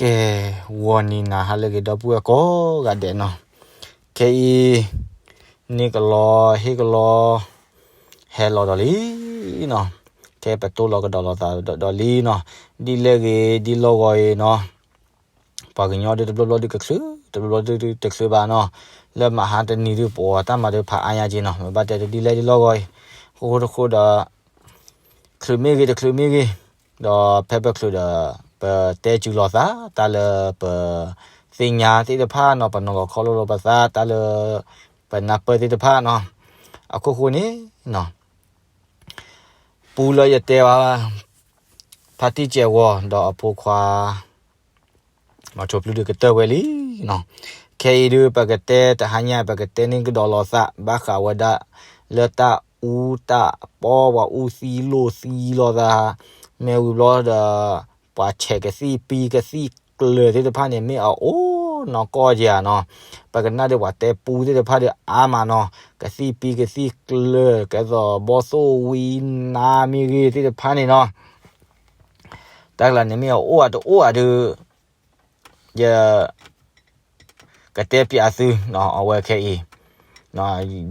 ကဲ, ဂီၤနံၤနၤဟါလၢအဂ့ၤ ဒီပုၢ်ဝဲၢ်ကိးဂၤဒဲးနီၤ, ခဲအံၤ န့ၣ်ကလီ ဟ့ၣ်ကလီ ဟဲလီၤဒီးလံနီၤ, ခဲပတိၢ်လီၤကဒီးလိာ်သးဒီးလံနီၤ, ဒ်လဲၣ်ဂ့ၤဒ်လီၢ်ဂီၤအံၤနီၤ, ပှၤကညီဒုးတဘျီဘျီဒုးကချုး တဘျီဘျီဒုးတချုးဘၣ်နီၤ, လၢမဟါတနံၤဒုး ပတၢ်မၤဒုးဖးအါညါက့နီၤ, မ့ၢ်ဘၣ်တဲဒ်လဲၣ်ဒ်လီၢ်ဂီၤအံၤ, ဃိဃိတဃိဒီး ချုးမ့ၢ်ဂ့ၤတချုးမ့ၢ်ဂ့ၤ, ဒီးဖဲပချုးဒီး ပတဲစူၤလိာ်သး တၢ်လၢပသ့ၣ်ညါသ့ၣ်တဖၣ်နီၤ, ပနီၤလီၤခီလိာ်လိာ်ပသး တၢ်လၢပနၢ်ပၢၢ်သ့ၣ်တဖၣ်နီၤ, အခိၣ်ဃိန့ၣ်နီၤ, ပူလၢယတဲဘၣ် ဖါတံၢ်စဲးဝီၤ ဒီးအဖိခွါ မၤဆိဖျုဒုးကတၢၢ်ဝဲလံနီၤ, ခဲအံၤဒုး ပကတဲတဟါညါ ပကတဲန့ၢ်ကဒီးလိာ်သး ဘၣ်ဃးဝဲဒၣ် လၢတၢ်အူတၢ်ပီ ပှၤအူသံလိာ်သံလိာ်သး မ့ၢ်ဝံၤဘျီဒီး ပှၤဆဲးကသံၣ်ပံကသံၣ်ကျၢၤသ့ၣ်တဖၣ်န့ၣ် မ့ၢ်အအိၣ်နီၢ်ကီၢ်ဧါနီၤ, ပကနၣ်ဒီးပှၤတဲပူသ့ၣ်တဖၣ်ဒီးအါမးနီၤ, ကသံၣ်ပံကသံၣ်ကျၢၤ ကဲသိးဘီၣ်သိၣ်ဝံနါမ့ၢ်ဂ့ၤသ့ၣ်တဖၣ်န့ၣ်နီၤ, တၢ်ကျါန့ၣ်မ့ၢ်အအိၣ်ဧါတအိၣ်ဧါဒုး ယ ကတဲပၠးသုနီၤ, အဝဲခဲအံၤ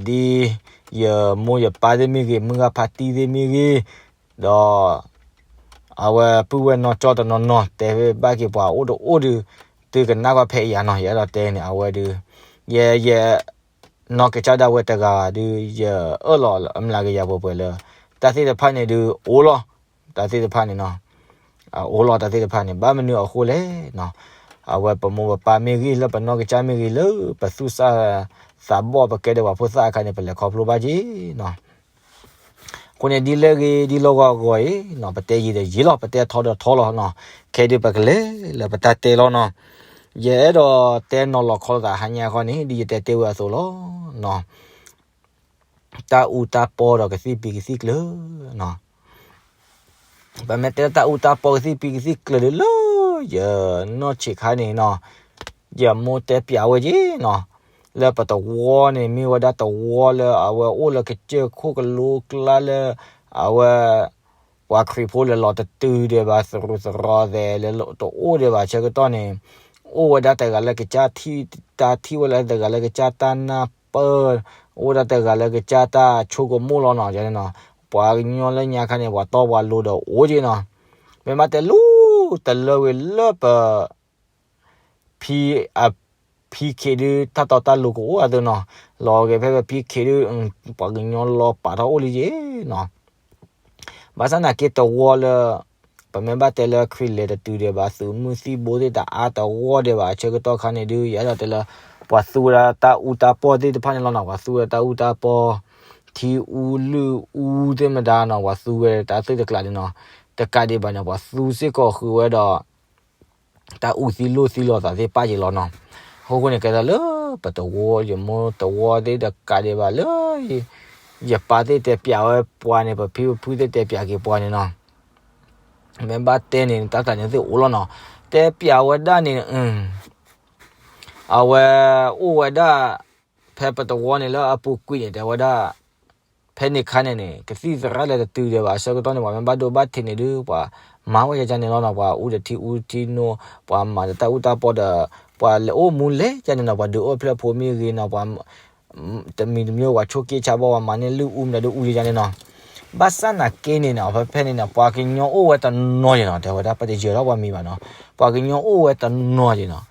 ဒ်ယမိၢ်ယပၢ်သ့ၣ်မ့ၢ်ဂ့ၤ, မုၢ်ဂၢ်ဖါတံၢ်သ့ၣ်မ့ၢ်ဂ့ၤ, ဒီး အဝဲပုၢ်ဝဲၢ်နီၢ်ကၠီတနီၤနီၤ တဲဘၣ်က့ၤပှၤအိၣ်တအိၣ်ဒုး, သုကနၣ်ကွၢ်ဖဲအံၤဧါနီၤ, ယအဲၣ်ဒိးတဲန့ၣ် အဝဲဒုး ယဲ ယ နီၢ်ကစၢ်ဒၣ်ဝဲတဂၤဒုး ယအၢၣ်လီၤအမျးကယၤပှဲၤပှဲၤလၢ တၢ်သ့ၣ်တဖၣ်န့ၣ်ဒုးအိၣ်လီၤ, တၢ်သ့ၣ်တဖၣ်န့ၣ်နီၤ, အိၣ်လီၤတၢ်သ့ၣ်တဖၣ်န့ၣ် ဘၣ်မနုၤအဃိလဲၣ်နီၤ, အဝဲပမိၢ်ပပၢ်မ့ၢ်ဂ့ၤ လၢပနီၢ်ကစၢ်မ့ၢ်ဂ့ၤ လၢပသူၣ်စၢ်သးဘီၣ် ပကဲဒီးပှၤဖိသၣ်အခါန့ၣ် ပလဲၤခီဖျိဘၣ်က့ၤနီၤ, အဃိန့ၣ် ဒ်လဲၣ်ဂ့ၤဒ်လီၢ်ဂီၤအဂီၢ်အံၤနီၤ, ပတဲယံာ်ဒီးယံာ်လီၤ, ပတဲထီဒီးထီလီၤနီၤ, ခဲဒုးပကလဲၤလၢပတၢ်တဲလီၤနီၤ, ယအဲၣ်ဒိးတဲနီၤလီၤခီလိာ်သးဟါညါခီန့ၣ် ဒ်ယတဲတ့ၢ်ဝဲအသိးလီၤနီၤ, တၢ်အူတၢ်ပီဒီးကသံၣ်ပံကသံၣ်ကျၢၤနီၤ, ပမ့ၢ်တဲတၢ်အူတၢ်ပီကသံၣ်ပံကသံၣ်ကျၢၤဒုးလၢ ယနီၢ်ဆံးခါန့ၣ်နီၤ, ယမိၢ်တဲပၠးဝဲက့ၤနီၤ, လၢပတဝီန့ၣ် မ့ၢ်ဝဲဒၣ်တဝီလၢအဝဲအိၣ်လၢကစၢၢ်ခိၣ်ကလိကျါလၢ အဝဲ ပှၤခရံာ်ဖိလဲၤလီၤတတုၤဒံးဘၣ် သရူးသရီသဲး လဲၤတအိၣ်ဒံးဘၣ်ဆၢကတီၢ်န့ၣ်, အိၣ်ဝဲဒၣ်တဂၤလၢကစၢ်ထံၣ်တၢ်ထံၣ်ဝဲလၢတဂၤလၢကစၢ်တၢ်နၢ်ပၢၢ်, အိၣ်ဝဲဒၣ်တဂၤလၢကစၢ်တၢ်ဆိကမိၣ်လီၤနီၤ, န့ၣ်နီၤ, ပှၤကညီလၢညါခါန့ၣ် ပှၤတီပှၤလိၤဒီးအိၣ်က့ၤနီၤ, မ့ၢ်ဘၣ်တဲလူၤတလၢဝံၤလၢပ ဖံ အ ဖံခ့ဒုး တၢ်တီတၢ်လိၤကအိၣ်အသိးနီၤ, လီၤဂ့ၤဖဲပဖံခ့ဒုး ပှၤကညီလီၤပာ်ထီၣ်အိၣ်လံက့ၤနီၤ, ဘၣ်ဆၣ်နာ်က့တဝီလၢ ပမ့ၢ်ဘၣ်တဲလၢခရံာ်လဲၤတတုၤဒံးဘၣ် သုးမုၢ်သံၣ်ဘိသ့ၣ်တအါတဝီဒံးဘၣ် အဆၢကတီၢ်ခါန့ၣ်ဒုး ယအဲၣ်ဒိးတဲလၢ ပှၤသူဝဲဒၣ်တၢ်အူတၢ်ပီၢ်သ့ၣ်တဖၣ်န့ၣ်လီၤနီၤ, ပှၤသူဝဲဒၣ်တၢ်အူတၢ်ပီၢ် ထံအူလုၢ်အူသ့ၣ်မတၤနီၤ, ပှၤသူဝဲတၢ်သုးတကျးန့ၣ်နီၤ, တကးဒံးဘၣ်န့ၣ် ပှၤသူစ့ၢ်ကီးဃုာ်ဝဲဒီး တၢ်အူသံလိာ်သံလိာ်သးသ့ၣ်ပာ်က့ၤလီၤနီၤ, အဃိဃိန့ၣ် ကဲသးလၢပတဝီ ယမိၢ်တဝီသ့ၣ်တကးဒံးဘၣ်လၢ ယပၢ်သ့ၣ်တဲပၠးဝဲပှၤန့ၣ် ပဖံပဖုသ့ၣ်တဲပၠးက့ၤပှၤန့ၣ်နီၤ, မ့ၢ်ဘၣ်တဲန့ၣ် တၢ်ကျးန့ၣ်သ့ၣ်အိၣ်လီၤနီၤ, တဲပၠးဝဲဒၣ်န့ၣ် အဝဲအိၣ်ဝဲဒၣ် ဖဲပတဝီန့ၣ်လၢအပူၤကွံာ်န့ၣ် တဲဝဲဒၣ် ဖဲန့ၣ်ခါန့ၣ်န့ၣ် ကသံၣ်သရၣ်လဲၤတတုၤဒံးဘၣ် အဆၢကတီၢ်န့ၣ် ပှၤမ့ၢ်ဘၣ်ဒိဘၣ်ထံးန့ၣ်ဒုး ပှၤမၤဝဲယါန့ၣ်လီၤနီၤ, ပှၤအူဒီးထံအူထံနိ, ပှၤမၤဒီးတၢ်အူတၢ်ပီၢ်ဒီး ပှၤလဲၤအိၣ်မူလဲၤယါန့ၣ်နီၤ, ပှၤဒုးအိၣ်ဖျၢၣ်ဖိမ့ၢ်ဂ့ၤနီၤ, ပှၤ တမံၤတမံၤ ပှၤဆိက့ဆါဘီ ပှၤမၤန့ၢ်လုၢ်အူမတၤဒုးအူယါန့ၣ်နီၤ, ဘၣ်ဆၣ်နာ်က့န့ၣ်နီၤ ဖဲဖဲန့ၣ်နီၤ ပှၤကညီအိၣ်ဝဲတနီၤယဲနီၤ, တဲဝဲဒၣ် ပတယၢၤထီၣ်ပှၤမံၤဘၣ်နီၤ, ပှၤကညီအိၣ်ဝဲတနီၤယဲနီၤ,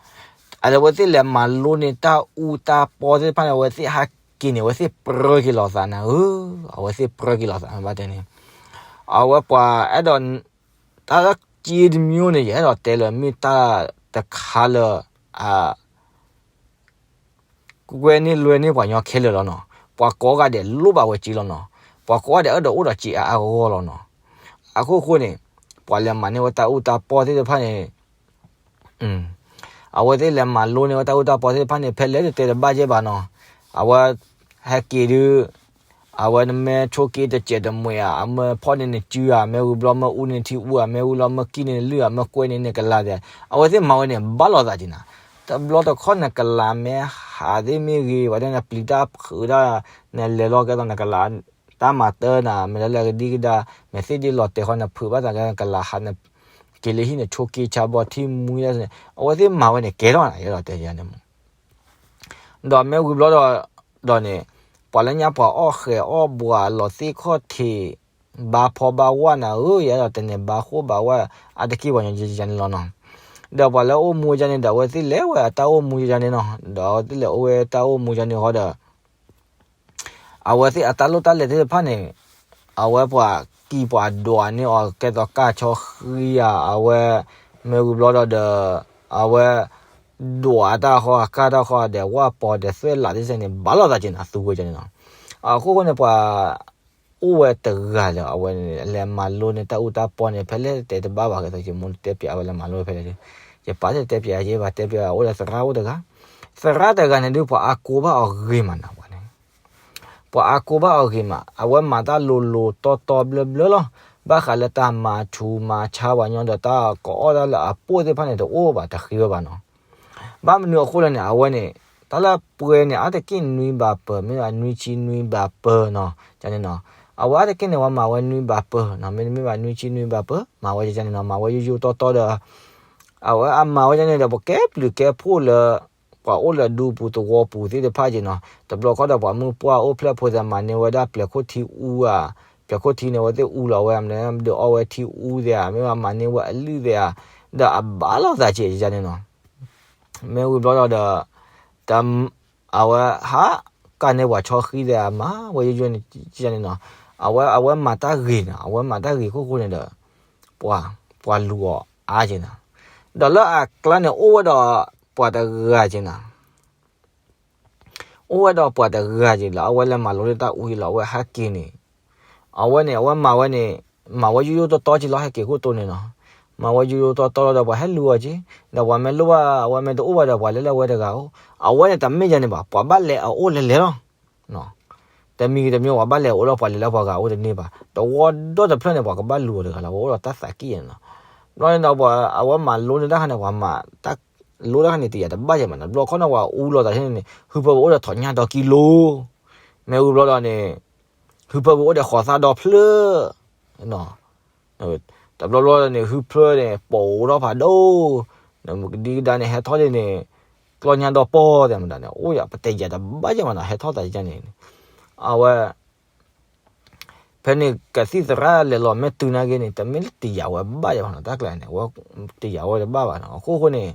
အဝဲသ့ၣ်လဲၤမၤလိန့ၢ်တၢ်အူတၢ်ပီၢ်သ့ၣ်တဖၣ်န့ၣ် အဝဲသ့ၣ်ဟးက့ၤန့ၣ် အဝဲသ့ၣ်ပြၢက့ၤလိာ်သးနၤဧၢ, အဝဲသ့ၣ်ပြၢက့ၤလိာ်သး မ့ၢ်ဘၣ်တဲန့ၣ်, အဝဲပှၤအဲၣ်ဒိး တၢ်က့တမံၤန့ၣ် ယအဲၣ်ဒိးတဲလၢမ့ၢ်တၢ်တခါလၢ အ ကွဲန့ၢ်လွဲန့ၢ်ပှၤကညီခဲလၢာ်လီၤနီၤ, ပှၤကိးဂၤဒဲးလိၣ်ဘၣ်ဝဲစ့လီၤနီၤ, ပှၤကိးဂၤဒဲးအၢၣ်ဒိးအိၣ်ဒီးစ့အါအါဂီၢ်ဂီၢ်လီၤနီၤ, အခိၣ်ဃိန့ၣ် ပှၤလဲၤမၤန့ၢ်ဝဲတၢ်အူတၢ်ပီၢ်သ့ၣ်တဖၣ်န့ၣ် အဝဲသ့ၣ်လဲၤမၤလိန့ၢ်ဝဲတၢ်အူတၢ်ပီၢ်သ့ၣ်တဖၣ်န့ၣ် ဖဲလဲၣ်တတဲတဘၣ်ယဲၢ်ဘၣ်နီၤ, အဝဲ ဟဲက့ၤဒုး အဝဲနမ့ၢ်ဆိက့တစဲးတမှဲးဧါ, အမ့ၢ်ဖီၣ်န့ၢ်နစုဧါ, မ့ၢ်ဝံၤဘျီမ့ၢ်အူန့ၢ်ထံအူဧါ, မ့ၢ်ဝံၤဘျီမ့ၢ်ကံၣ်န့ၢ်နလုၢ်ဧါ, မ့ၢ်ကွဲန့ၢ်နကလၤဧါ, အဝဲသ့ၣ်မၤဝဲန့ၣ် ဘၣ်လိာ်သးက့ၤနၤ, တဘျီတခီၣ်နကလၤမ့ၢ်ဟးသ့ၣ်မ့ၢ်ဂ့ၤ, ဝဲဒၣ်နပျံၤတၢ်ဖုးတၢ် နလဲၤလီၤကဲသိးနကလၤ တၢ်မၤတၢ်နၤ မ့ၢ်လၢလၢကဒံကဒါ မ့ၢ်သ့ၣ်ဒ့လီၤတဲာ်ဃီ နဖုးဘၣ်သးကဲနကလၤဟးန က့ၤလၢဟံၣ်န့ၣ် ဆိးက့ဆါဘီထံမွံဒၣ်န့ၣ် အဝဲသ့ၣ်မၤဝဲန့ၣ် ကဲထီၣ်နၤ ယအဲၣ်ဒိးတဲန့ၣ်မး. ဒီးမ့ၢ်ဝံၤဘျီဒီး ဒီးန့ၣ် ပှၤလၢညါပှၤအီၣ်ဃဲၤအီၣ်ဘှးလီၤသ့ၣ်ခီၣ်ထံး ဘါဖီဘါဝါနၤဧၢ, ယအဲၣ်ဒိးတဲန့ၣ် ဘါဃိၣ်ဘါဝါ အါတက့ၢ်ပှၤညီယန့ၣ်လီၤနီၤ. ဒီးပှၤလၢအိၣ်မူယန့ၣ်ဒီး အဝဲသ့ၣ်လဲၤဝဲအတၢ်အိၣ်မူယန့ၣ်နီၤ, ဒီးအဝဲသ့ၣ်လဲၤအိၣ်ဝဲတၢ်အိၣ်မူယန့ၣ်ဃီဒီး အဝဲသ့ၣ်အတၢ်လိၣ်တၢ်လဲၤသ့ၣ်တဖၣ်န့ၣ် အဝဲပှၤကံၢ်ပှၤဒွးန့ၢ်အီၤ ကဲသိးကၢ်ဆီဃံဧါ, အဝဲ မ့ၢ်ဝံၤဘျီဒီးဒီး အဝဲ ဒွးတၢ်ဃီ ကၢ်တၢ်ဃီဒီး ဝၣ်ပီၤဒီးသွဲၣ်လးသ့ၣ်စဲန့ၣ် ဘၣ်လိာ်သးက့ၤနၤ သူဝဲကန့ၣ်နီၤ. အဃိဃိန့ၣ် ပှၤ အိၣ်ဝဲတဂၤလၢအဝဲန့ၣ် လဲၤမၤလိန့ၢ်တၢ်အူတၢ်ပီန့ၣ် ဖဲလဲၣ်တဲတဘၣ်ဘၣ်ကဲသိး ယမိၢ်တဲပျးဝဲလဲၤမၤလိဖဲလဲၣ်, ယပၢ်တဲပျးယဲဘၣ် တဲပျးအိၣ်ဒီးသရၣ်အိၣ်တဂၤ, သရၣ်တဂၤန့ၣ်ဒုး ပှၤအါကိးဘၣ်အီၤဂ့ၤမးနၤ ပှၤန့ၣ် ပှၤအါကိးဘၣ်အီၤဂ့ၤမး, အဝဲမၤတၢ်လိၤလိၤတီတီဘျၢဘျၢလီၤ. ဘၣ်ဃးလၢတၢ်မၤဆူးမၤဆါပှၤညီဒီး တၢ်ကအီၣ်တၢ်လၢအပိၢ်သ့ၣ်တဖၣ်န့ၣ် တအိၣ်ဘၣ် တဃ့ဝဲဘၣ်နီၤ. ဘၣ်မနုၤအဃိလဲၣ်န့ၣ် အဝဲန့ၣ် တၢ်လၢပှဲၤန့ၣ် အါတက့ၢ်နွံဘးပၢၤ မ့ၢ်ဘၣ်နွံဆံနွံဘးပၢၤနီၤ ကန့ၣ်နီၤ. အဝဲအါတက့ၢ်န့ၣ် ပှၤမၤဝဲနွံဘးပၢၤနီၤ, မ့တမ့ၢ်ဘၣ်နွံဆံနွံဘးပၢၤ မၤဝဲကန့ၣ်နီၤ, မၤဝဲယိယိတီတီဒီး အဝဲအမၤဝဲကန့ၣ်ဒီး ပကဲပျုၤကဲဖှိၣ်လၢ ပှၤအိၣ်လၢဒူပူၤသဝီပူၤသ့ၣ်တဖၣ်က့ၤနီၤ. တဘျီဃီဒီး ပှၤမုၢ်ပှၢ်အိၣ်ဖျဲၣ်ဖိသ့ၣ် မၤန့ၢ်ဝဲဒၣ်ပျဲၤခိၣ်ထံအူဧါ, ပျဲၤခိၣ်ထံန့ၣ် အဝဲသ့ၣ်အူလီၤဝဲ မ့ၢ်ဒုးအီဝဲထံအူသ့ၣ်ဧါ, မ့ၢ်ဘၣ်မၤန့ၢ်ဝဲအလုၢ်သ့ၣ်ဧါ, ဒီးအဘၣ်လိာ်သးက့ၤန့ၣ်နီၤ. မ့ၢ်ဝံၤဘျီဒီး အဝဲဟးကၢ်န့ၢ်ပှၤဆီဃံသ့ၣ်ဧါ, မၤဝဲယိယိန့ၣ်ကန့ၣ်နီၤ. အဝဲ အဝဲမၤတၢ်ဂ့ၤနီၤ, အဝဲမၤတၢ်ဂ့ၤခိၣ်ဃိန့ၣ်ဒီး ပှၤ ပှၤလူၤအီၤအါက့ၤနီၤ. ဒီးလၢအကျါန့ၣ် အိၣ်ဝဲဒီးပှၤတဂၤက့ၤနီၤ. အိၣ်ဝဲဒီးပှၤတဂၤက့ၤလီၤ, အဝဲလဲၤမၤလိလၢတၢ်အူက့ၤလီၤ, အဝဲဟဲက့ၤန့ၣ် အဝဲန့ၣ် အဝဲမၤဝဲန့ၣ် မၤဝဲယိယိတီတီက့ၤလီၤ, ဟဲက့ၤခိၣ်တိန့ၣ်နီၤ. မၤဝဲယိယိတီတီလီၤဒီး ပှၤဟဲလူၤအီၤက့ၤ, ဒီးပှၤမ့ၢ်လိၣ်ဘၣ် အဝဲမ့ၢ်တအိၣ်ဘၣ်ဒီး ပှၤလဲၤလၢအဝဲတဂၤအိၣ်, အဝဲန့ၣ်တမ့ၢ်ယၤန့ၣ်ဘၣ်, ပှၤဘၣ်လဲၤအအိၣ်လဲၤလဲၤလီၤ. တမံၤတမံၤ ပှၤဘၣ်လဲၤအိၣ်လီၤ, ပှၤလဲၤလၢပှၤဂၤအိၣ်တန့ၢ်ဘၣ်, တဝီဒီတဖျၢၣ်န့ၣ် ပှၤကဘၣ်လူၤအီၤတဂၤလီၤ, ပှၤအိၣ်ဒီးတၢ်သးကံၢ်နီၤ. ဘျီန့ၣ်ဒီးပှၤ အဝဲမၤလိန့ၢ်တၢ်ခါန့ၣ် ပှၤမၤတၢ်လိတၢ်ခါန့ၣ် တယာ်တဘၣ်ယဲၢ်မးနီၤ. ဘျီခီန့ၣ် ပှၤအူလီၤသးန့ၣ် ဟုဖၢပူၤအိၣ်ဒီးထီၣ်ညၣ်ဒီကံလိ, မ့ၢ်ဝံၤဘျီဒီးန့ၣ် ဟုဖၢပူၤအိၣ်ဒီးဃီၤသၣ်ဒီဖျၢၣ် တဘျီဘျီန့ၣ် ဟုဖၢန့ၣ် ပိာ်ထီၣ်ဖးဒိၣ်, ကဒံကဒါန့ၣ် ဟဲထီၣ်ဒ်န့ၣ် ကျီၢ်ညါဒီပီၢ်သ့ၣ်မတၤန့ၣ် အိၣ်ယၤ ပတယာ်တဘၣ်ယဲၢ်မးနီၤ, ဟဲထီၣ်သးန့ၣ် အဝဲ ဖဲန့ၣ် ကသံၣ်သရၣ်လဲၤလီၤမ့ၢ်တုၤနာ်က့န့ၣ် တမ့ၢ်လၢတယာ်ဝဲဘၣ်ယဲၢ်မးနီၤ, တၢ်ကျါန့ၣ် အဝဲတယာ်ဝဲတဘၣ်ဘၣ်နီၤ. အဃိဃိန့ၣ်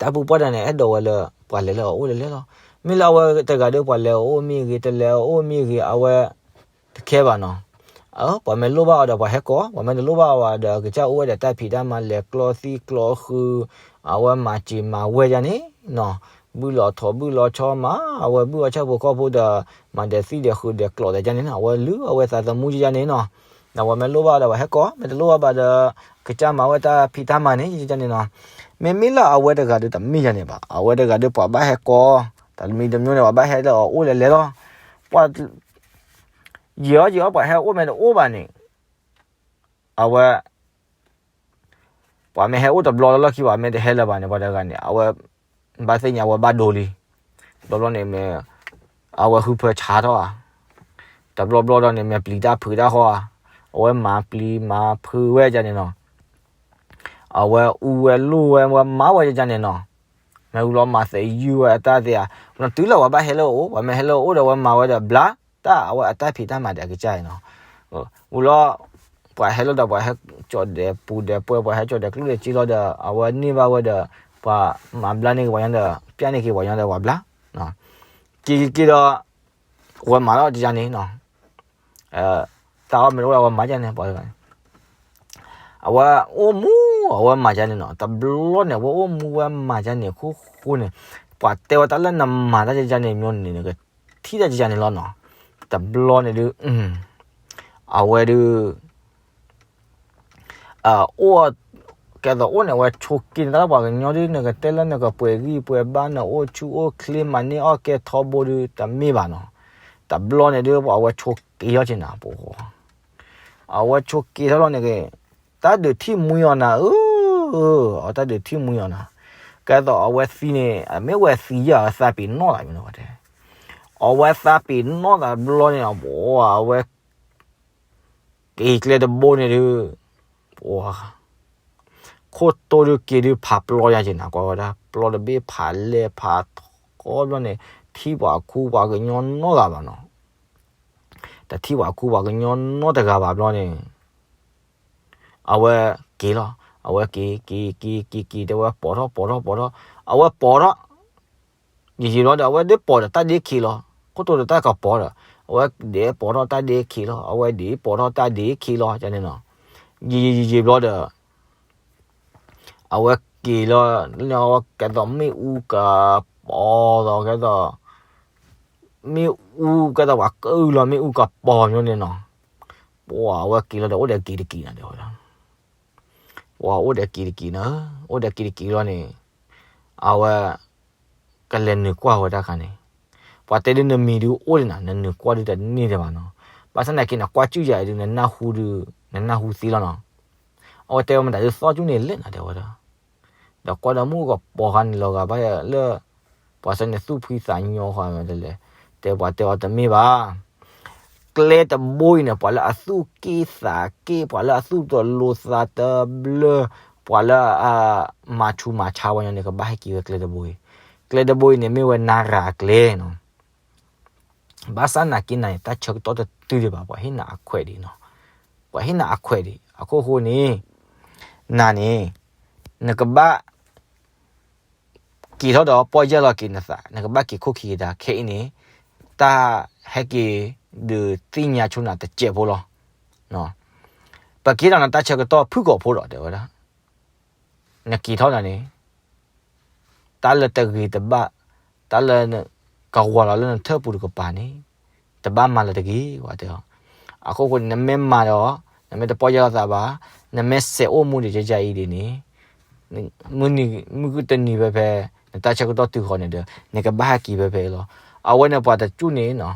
တၢ်ပူၤပှၢ်တၢ်န့ၣ် အဲၣ်ဒိးဝဲလၢ ပှၤလဲၤလၢအအိၣ်လဲၤလဲၤလီၤ. မ့ၢ်လၢအဝဲတဂၤဒီး ပှၤလဲၤအအိၣ်မ့ၢ်ဂ့ၤ တလဲၤအအိၣ်မ့ၢ်ဂ့ၤ အဝဲ တခဲဘၣ်နီၤ. ပှၤမ့ၢ်လိၣ်ဘၣ်အီၤဒီး ပှၤဟဲကိး, ပှၤမ့ၢ်တလိၣ်ဘၣ်အီၤဒီး ကစၢ်အိၣ်ဝဲဒီးတၢ်ဖံးတၢ်မၤ လဲၤကျီသံကျီဃုာ်, အဝဲမၤစၢၤမၤဝဲယါန့ၣ်နီၤ, ဘုၣ်လီၤထိးဘုၣ်လီၤဆီမၤ, အဝဲဘုၣ်အီၣ်ဆၣ်ဖိကီၢ်ဖိဒီး မၤဒီးသံဒီးဃုာ်ဒီးကျိးဒီးယါန့ၣ်နီၤ, အဝဲလုၢ်အဝဲသးသမူယါန့ၣ်နီၤ. ဒီးပှၤမ့ၢ်လိၣ်ဘၣ်ဒီး ပှၤဟဲကိး, မ့ၢ်တလိၣ်ဘၣ်ဘၣ်ဒီး ကစၢ်မၤဝဲတၢ်ဖံးတၢ်မၤန့ၣ် ယါန့ၣ်နီၤ. မ့မ့ၢ်လၢအဝဲတဂၤဒီး တမ့ၢ်ယါန့ၣ်ဘၣ်, အဝဲတဂၤဒီး ပှၤဘၣ်ဟဲကိး, တမံၤတမံၤန့ၣ် ပှၤဘၣ်ဟဲလၢအအိၣ်လဲၤလဲၤလီၤ. ပှၤ ယံာ်အီၤယံာ်အီၤ ပှၤဟဲအိၣ်မ့ၢ်တအိၣ်ဘၣ်န့ၣ် အဝဲ ပှၤမ့ၢ်ဟဲအိၣ်တဘျီလၢလီၢ်ခံ ပှၤမ့ၢ်တဟဲလၢၤဘၣ်န့ၣ် ပှၤတဂၤန့ၣ် အဝဲ ဘၣ်သ့ၣ်ညါ အဝဲဘၣ်ဒိလံ. တဘျီဘျီန့ၣ်မ့ၢ် အဝဲဟုဖၢဆါထီၣ်ဧါ, တဘျီဘျီဒီးန့ၣ် မ့ၢ်ပျံၤတၢ်ဖုးတၢ်ဃီဧါ, အဝဲမၤပျံၤမၤဖုးဝဲယါန့ၣ်နီၤ. အဝဲအူဝဲလိၢ်ဝဲ ဝဲမၤဝဲယါန့ၣ်နီၤ. မ့ၢ်ဝံၤလီၤမၤသယုၢ်ဝဲအတၢ်သ့ဧါ, တုၤလၢပှၤဘၣ်ဟဲလၢအအိၣ်, ပှၤမ့ၢ်ဟဲလၢအအိၣ်ဒီး ဝဲမၤဝဲဒီးဘျါ တၢ်အဝဲအတၢ်ဖံးတၢ်မၤဒီးအကစၢ်အံၤနီၤ. ဝံၤလီၤ ပှၤဟဲလၢဒီး ပှၤဟဲကၠီၣ်ဒဲးပူၤဒဲးပှဲၤ ပှၤဟဲကၠီၣ်ဒဲးကျိၣ်ဒဲးစ့လီၤဒီး အဝဲန့ၢ်ဘၣ်ဝဲဒီး ပှၤမၤဘျါန့ၢ်က့ၤပှၤညီဒီး ပျၢ်န့ၢ်က့ၤပှၤညီဒီးပှၤဘျါ က့ၤက့ၤက့ၤဒီး ဝဲမၤလီၤတယါန့ၣ်နီၤ. တၢ်အီၣ်မ့ၢ်တအိၣ်ဒီး ဝဲမၤယါန့ၣ် ပှၤတဂၤန့ၣ် အဝဲအိၣ်မူ အဝဲမၤယါန့ၣ်နီၤ. တဘျီန့ၣ် ဝဲအိၣ်မူဝဲမၤယါန့ၣ်အဃိဃိန့ၣ် ပှၤတဲဝဲတၢ်လၢနမၤတၢ်ယါန့ၣ် မ့ၢ်န့ၣ် နကထံၣ်တၢ်ယါန့ၣ်လီၤနီၤ. တဘျီန့ၣ်ဒုး အဝဲဒုး အိၣ် ကဲသိးအိၣ်န့ၣ် အဝဲဆိးက့န့ၣ် တၢ်လၢပှၤကညီဒုး နကတဲလၢနကပှဲၤဂံၢ်ပှဲၤဘါ နအိၣ်ဆူၣ်အိၣ်ချ့ မၤန့ၢ်အီၣ်ကဲထီဘိဒုး တမ့ၢ်ဘၣ်နီၤ. တဘျီန့ၣ်ဒုး ပှၤအဝဲဆိးက့ထီၣ်က့ၤနၤပှၤ အဝဲဆိးက့ထီၣ်လီၤန့ၣ်ဂ့ၤ တၢ်ဒုးထံၣ်မှံအီၤနၤဧၢ, အတၢ်ဒုးထံၣ်မှံအီၤနၤ. ကဲသိးအဝဲသံန့ၣ် မ့ၢ်ဝဲသံယါ အဝဲသးပ့ၤနီၣ်သးမ့ၢ်နီၤ တဲ အဝဲသးပ့ၤနီၣ်သးဘျီန့ၣ် အဝဲ က့ၤကျဲတဘိန့ၣ်ဒုး ပှၤ ခိၣ်တိဒုးက့ၤဒုးဖးပျီယၤက့ၤနၤ ကွၢ်ဝဲဒၣ် ပျီတဘ့ၣ်ဖးလဲၢ်ဖးထီဘျီန့ၣ် ထံၣ်ပှၤခူပှၤကညီနီတဂၤဘၣ်နီၤ, တထံၣ်ပှၤခူပှၤကညီနီတဂၤဘၣ်ဘျီန့ၣ် အဝဲက့ၤလီၤ, အဝဲက့ၤက့ၤက့ၤက့ၤက့ၤ တဲဝဲပိာ်ထီၣ်ပိာ်ထီၣ်ပိာ်ထီၣ်, အဝဲပိာ်ထီၣ် ယံာ်ယံာ်ဘျီဒီး အဝဲဒ်ပိာ်ဒီးတၢ်ဒ့ခံးလီၤ, ခိၣ်တိဒီးတၢ်ကပိာ်ဒီး အဝဲဒ်ပိာ်ထီၣ်တၢ်ဒ့ခံးလီၤ, အဝဲဒ်ပိာ်ထီၣ်တၢ်ဒ့ခံးလီၤ ကန့ၣ်နီၤ, ယံာ်ယံာ်ယံာ်ယံာ်ဘျီဒီး အဝဲက့ၤလီၤ, အဝဲကဲသိးမ့ၣ်အူကပိာ်သိးကဲသိး မ့ၣ်အူကဲသိးပှၤကအုၣ်လီၤမ့ၣ်အူကပိာ်မ့ၢ်န့ၣ်နီၤ, ပှၤအဝဲက့ၤလီၤဒီးအိၣ်ဒီးက့ၤတက့ၤနၤ တဲဝဲဒၣ်, ပှၤအိၣ်ဒီးက့ၤတက့ၤနၤ, အိၣ်ဒီးက့ၤတက့ၤလီၤန့ၣ် အဝဲ ကလဲၤနုာ်ကွၢ်ဝဲတၢ်ခါန့ၣ်, ပှၤတဲဒုးနမံၤဒုးအိၣ်ဒံးနၤ နနုာ်ကွၢ်ဒုးတန့ၢ်ဒံးဘၣ်နီၤ, ဘၣ်ဆၣ်သနာ်က့နကွၢ်စူၣ်ယၤအံၤဒုး နနၢ်ဟူဒုး နနၢ်ဟူသ့လီၤနီၤ, အဝဲတဲဝဲမတၤဒုးသီၣ်ကၠူၣ်န့ၣ်လဲၣ်နၤ တဲဝဲဒၣ်, ဒီးကွၢ်ဒီးမုၢ်ကပိာ်ခါန့ၣ်လီၤဂာ်ဘၣ်လၢ ပှၤစဲန့ၣ်သူၣ်ဖှံသးညီဃီမ့ၢ်တလဲၣ်, တဲပှၤတဲအီၤတမ့ၢ်ဘၣ် ကျဲတဘိအံၤန့ၣ် ပှၤလၢအသူၣ်က့ၣ်သးက့ၣ် ပှၤလၢအသူၣ်တလိၤသးတဘျၢ ပှၤလၢအမၤဆူးမၤဆါဝဲညီန့ၣ် ကဘၣ်ဟဲက့ၤဝဲကျဲတဘိအံၤ, ကျဲတဘိအံၤန့ၣ် မ့ၢ်ဝဲနၤရၤကျဲနီၤ, ဘၣ်ဆၣ်နာ်က့နၤန့ၣ် တၢ်ဆၢကတီၢ်တတုၤဒံးဘၣ် ပှၤဟ့ၣ်နၤအခွဲးဒံးနီၤ, ပှၤဟ့ၣ်နၤအခွဲးဒံး အခိၣ်ဃိန့ၣ် နၤန့ၣ် နကဘၣ် က့ၤထီၣ်ဒီးပီၢ်ယၢ်လီၤက့ၤနသး နကဘၣ်က့ၤခိၣ်ခံကဒါ ခဲအံၤန့ၣ် တၢ်ဟဲက့ၤဒုးသ့ၣ်ညါဆိနၤတစဲးဖိလီၤ. ပက့ၤထီၣ်နတၢ်ဆၢကတီၢ်ဖုၣ်ကိာ်ဖိဒီး တဲဝဲဒၣ်, နက့ၤထီၣ်နၤန့ၣ် တၢ်လၢတဂ့ၤတဘၣ် တၢ်လၢကဝီၤလီၤလၢနထၢၣ်ပူၤတကပၤန့ၣ် တဘၣ်မၤလၢၤတဂ့ၤ ပှၤတဲအီၤ. အခိၣ်ဃိန့ၣ် နမ့ၢ်မၤဒီး နမ့ၢ်တပီၢ်ယၢ်လီၤသးဘၣ်, နမ့ၢ်စဲးအိၣ်မူဒံးကကအံၤဒ်န့ၣ် မုၢ်နံၤမုၢ်တနံၤဖဲဖဲ နတၢ်ဆၢကတီၢ်တုၤဃီၤန့ၣ်ဒီး နကဘၣ်ဟဲက့ၤဖဲဖဲလီၤ. အဝဲန့ၣ်ပှၤတကၠူၣ်န့ၣ်နီၤ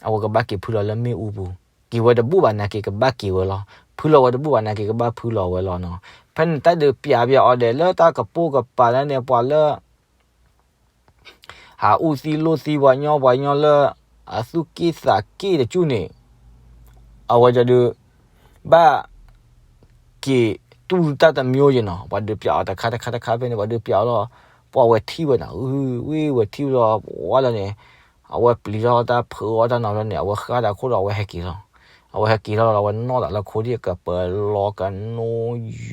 အဝဲကဘၣ်က့ၤဖုလီၤလၢမ့ၣ်အူပူၤ, က့ၤဝဲတဘူၣ်ဘၣ်နာ်က့ၤကဘၣ်က့ၤဝဲလီၤ, ဖုလီၤဝဲတဘူၣ်ဘၣ်နာ်က့ၤကဘၣ်ဖုလီၤဝဲလီၤနီၤ. ဖဲန့ၣ်တၢ်ဒုးပျးပျးအီၤဒဲးလၢတၢ်ကပိာ်ကပၤလၢန့ၣ် ပှၤလၢ ဟးအူသံလိၢ်သံပှၤညီပှၤညီလၢ အသူၣ်က့ၣ်သးက့ၣ်တကၠူၣ်န့ၣ် အဝဲဒၣ်ဒုး ဘၣ်က့ၤတူၢ်တၢ်တမျိုးယဲနီၤ, ပှၤဒုးပျးအီၤတခါတခါတခါဖဲန့ၣ် ပှၤဒုးပျးအီၤလီၤ, ပှၤဝဲထံၣ်ဝဲနီၤ, ဝ့ၢ်ဝဲထံၣ်လီၤ ပှၤလီၤန့ၣ်, အဝဲပျံၤထီၣ်တၢ်ဖုးအီၣ်တၢ်နီၤလီၤန့ၣ် အဝဲဃါတၢ်ခိၣ်ဒီးအဝဲဟဲက့ၤလီၤ, အဝဲဟဲက့ၤထီၣ်လီၤ အဝဲနီၣ်သးလၢခိဒံၣ်ကပၢၤလီၤကနိ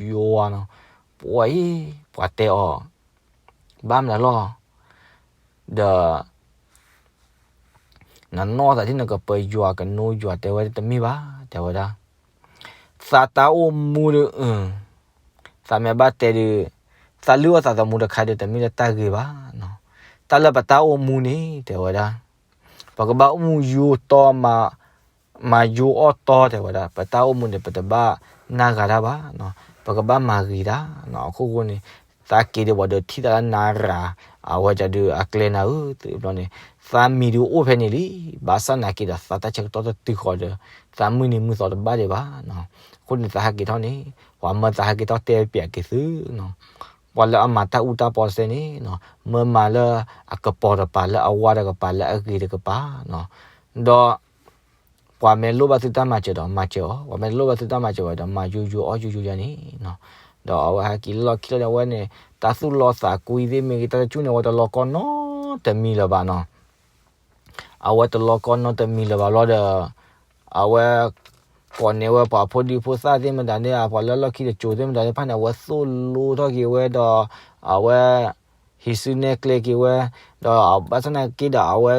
ယွၤနီၤ, ပှၤအံၤ ပှၤတဲအီၤ ဘၣ်မနုၤလီၤ, ဒီး နနီၢ်သးဒ်နကပၢၤယွၤကနိယွၤ တဲဝဲတမ့ၢ်ဘၣ် တဲဝဲဒၣ်, သးတၢ်အိၣ်မူဒီး သးမ့ၢ်ဘၣ်တဲဒုး သးလုၢ်အီၣ်သးသမူတခါဒီး တမ့ၢ်လၢတၢ်ဂ့ၤဘၣ်, တၢ်လၢပတၢ်အိၣ်မူန့ၣ် တဲဝဲဒၣ်, ပကဘၣ်အိၣ်မူယိာ်တီ မၤယိာ်အီၣ်တီ တဲဝဲဒၣ်, ပတၢ်အိၣ်မူန့ၣ် ပတဘၣ်နၢ်ဂၤတၢ်ဘၣ်, ပကဘၣ်မၤဂ့ၤတၢ်, အခိၣ်ဃိန့ၣ် သးက့ၤဒီးပှၤဒုးထံၣ်သးလၢနၤရၤ အဝဲဒၣ်ဒုးအကျဲနၤဧၢ သဘျီန့ၣ် သးမံၤဒုးအိၣ်ဖဲန့ၣ်လံ, ဘၣ်ဆၣ်နာ်က့ၤဒီးသးတၢ်ဆၢကတီၢ်တတုၤဃီၤဒီး သးမုၢ်နံၤမုၢ်သီတဘၣ်ဒံးဘၣ်, အဃိန့ၣ်သးဟဲက့ၤထီၣ်န့ၣ် ပှၤမၢသးဟဲက့ၤထီၣ်တဲပျးက့ၤသု ပှၤလၢအမၤတၢ်အူတၢ်ပီစဲန့ၣ် မၢမၤလၢအကပီၤတကပၤ လၢအဝါတကပၤ လၢအဂ့ၤတကပၤ, ဒီး ပှၤမ့ၢ်လိၣ်ဘၣ်သုတၢ်မၤစၢၤဒီး မၤစၢၤအီၤ, ပှၤမ့ၢ်လိၣ်ဘၣ်သုတၢ်မၤစၢၤဝဲဒီး မၤယိယိအီၣ်ယိယိယါန့ၣ်, ဒီးအဝဲဟဲက့ၤလီၢ်ခံလီၤန့ၣ် အဝဲန့ၣ် တၢ်သူၣ်လီသးကွံသ့ၣ်မ့ၢ်ဂ့ၤ တၢ်တကၠူၣ်န့ၣ် အဝဲတလီၤကီနီတမံၤလၢၤဘၣ်နီၤ အဝဲတလီၤကီနီတမံၤလၢၤဘၣ်ဘျီဒီး အဝဲ ကိးန့ၢ်ဝဲပှၤဖိဒံဖိသၣ်သ့ၣ်မတၤန့ၣ် ပှၤလၢလီၢ်ခံတစိၤသ့ၣ်မတၤသ့ၣ်တဖၣ်န့ၣ် အဝဲသိၣ်လိထီၣ်က့ၤဝဲဒီး အဝဲ ဟံးစုနဲၣ်ကျဲက့ၤဝဲ, ဒီးဘၣ်ဆၣ်သနာ်က့ဒီး အဝဲ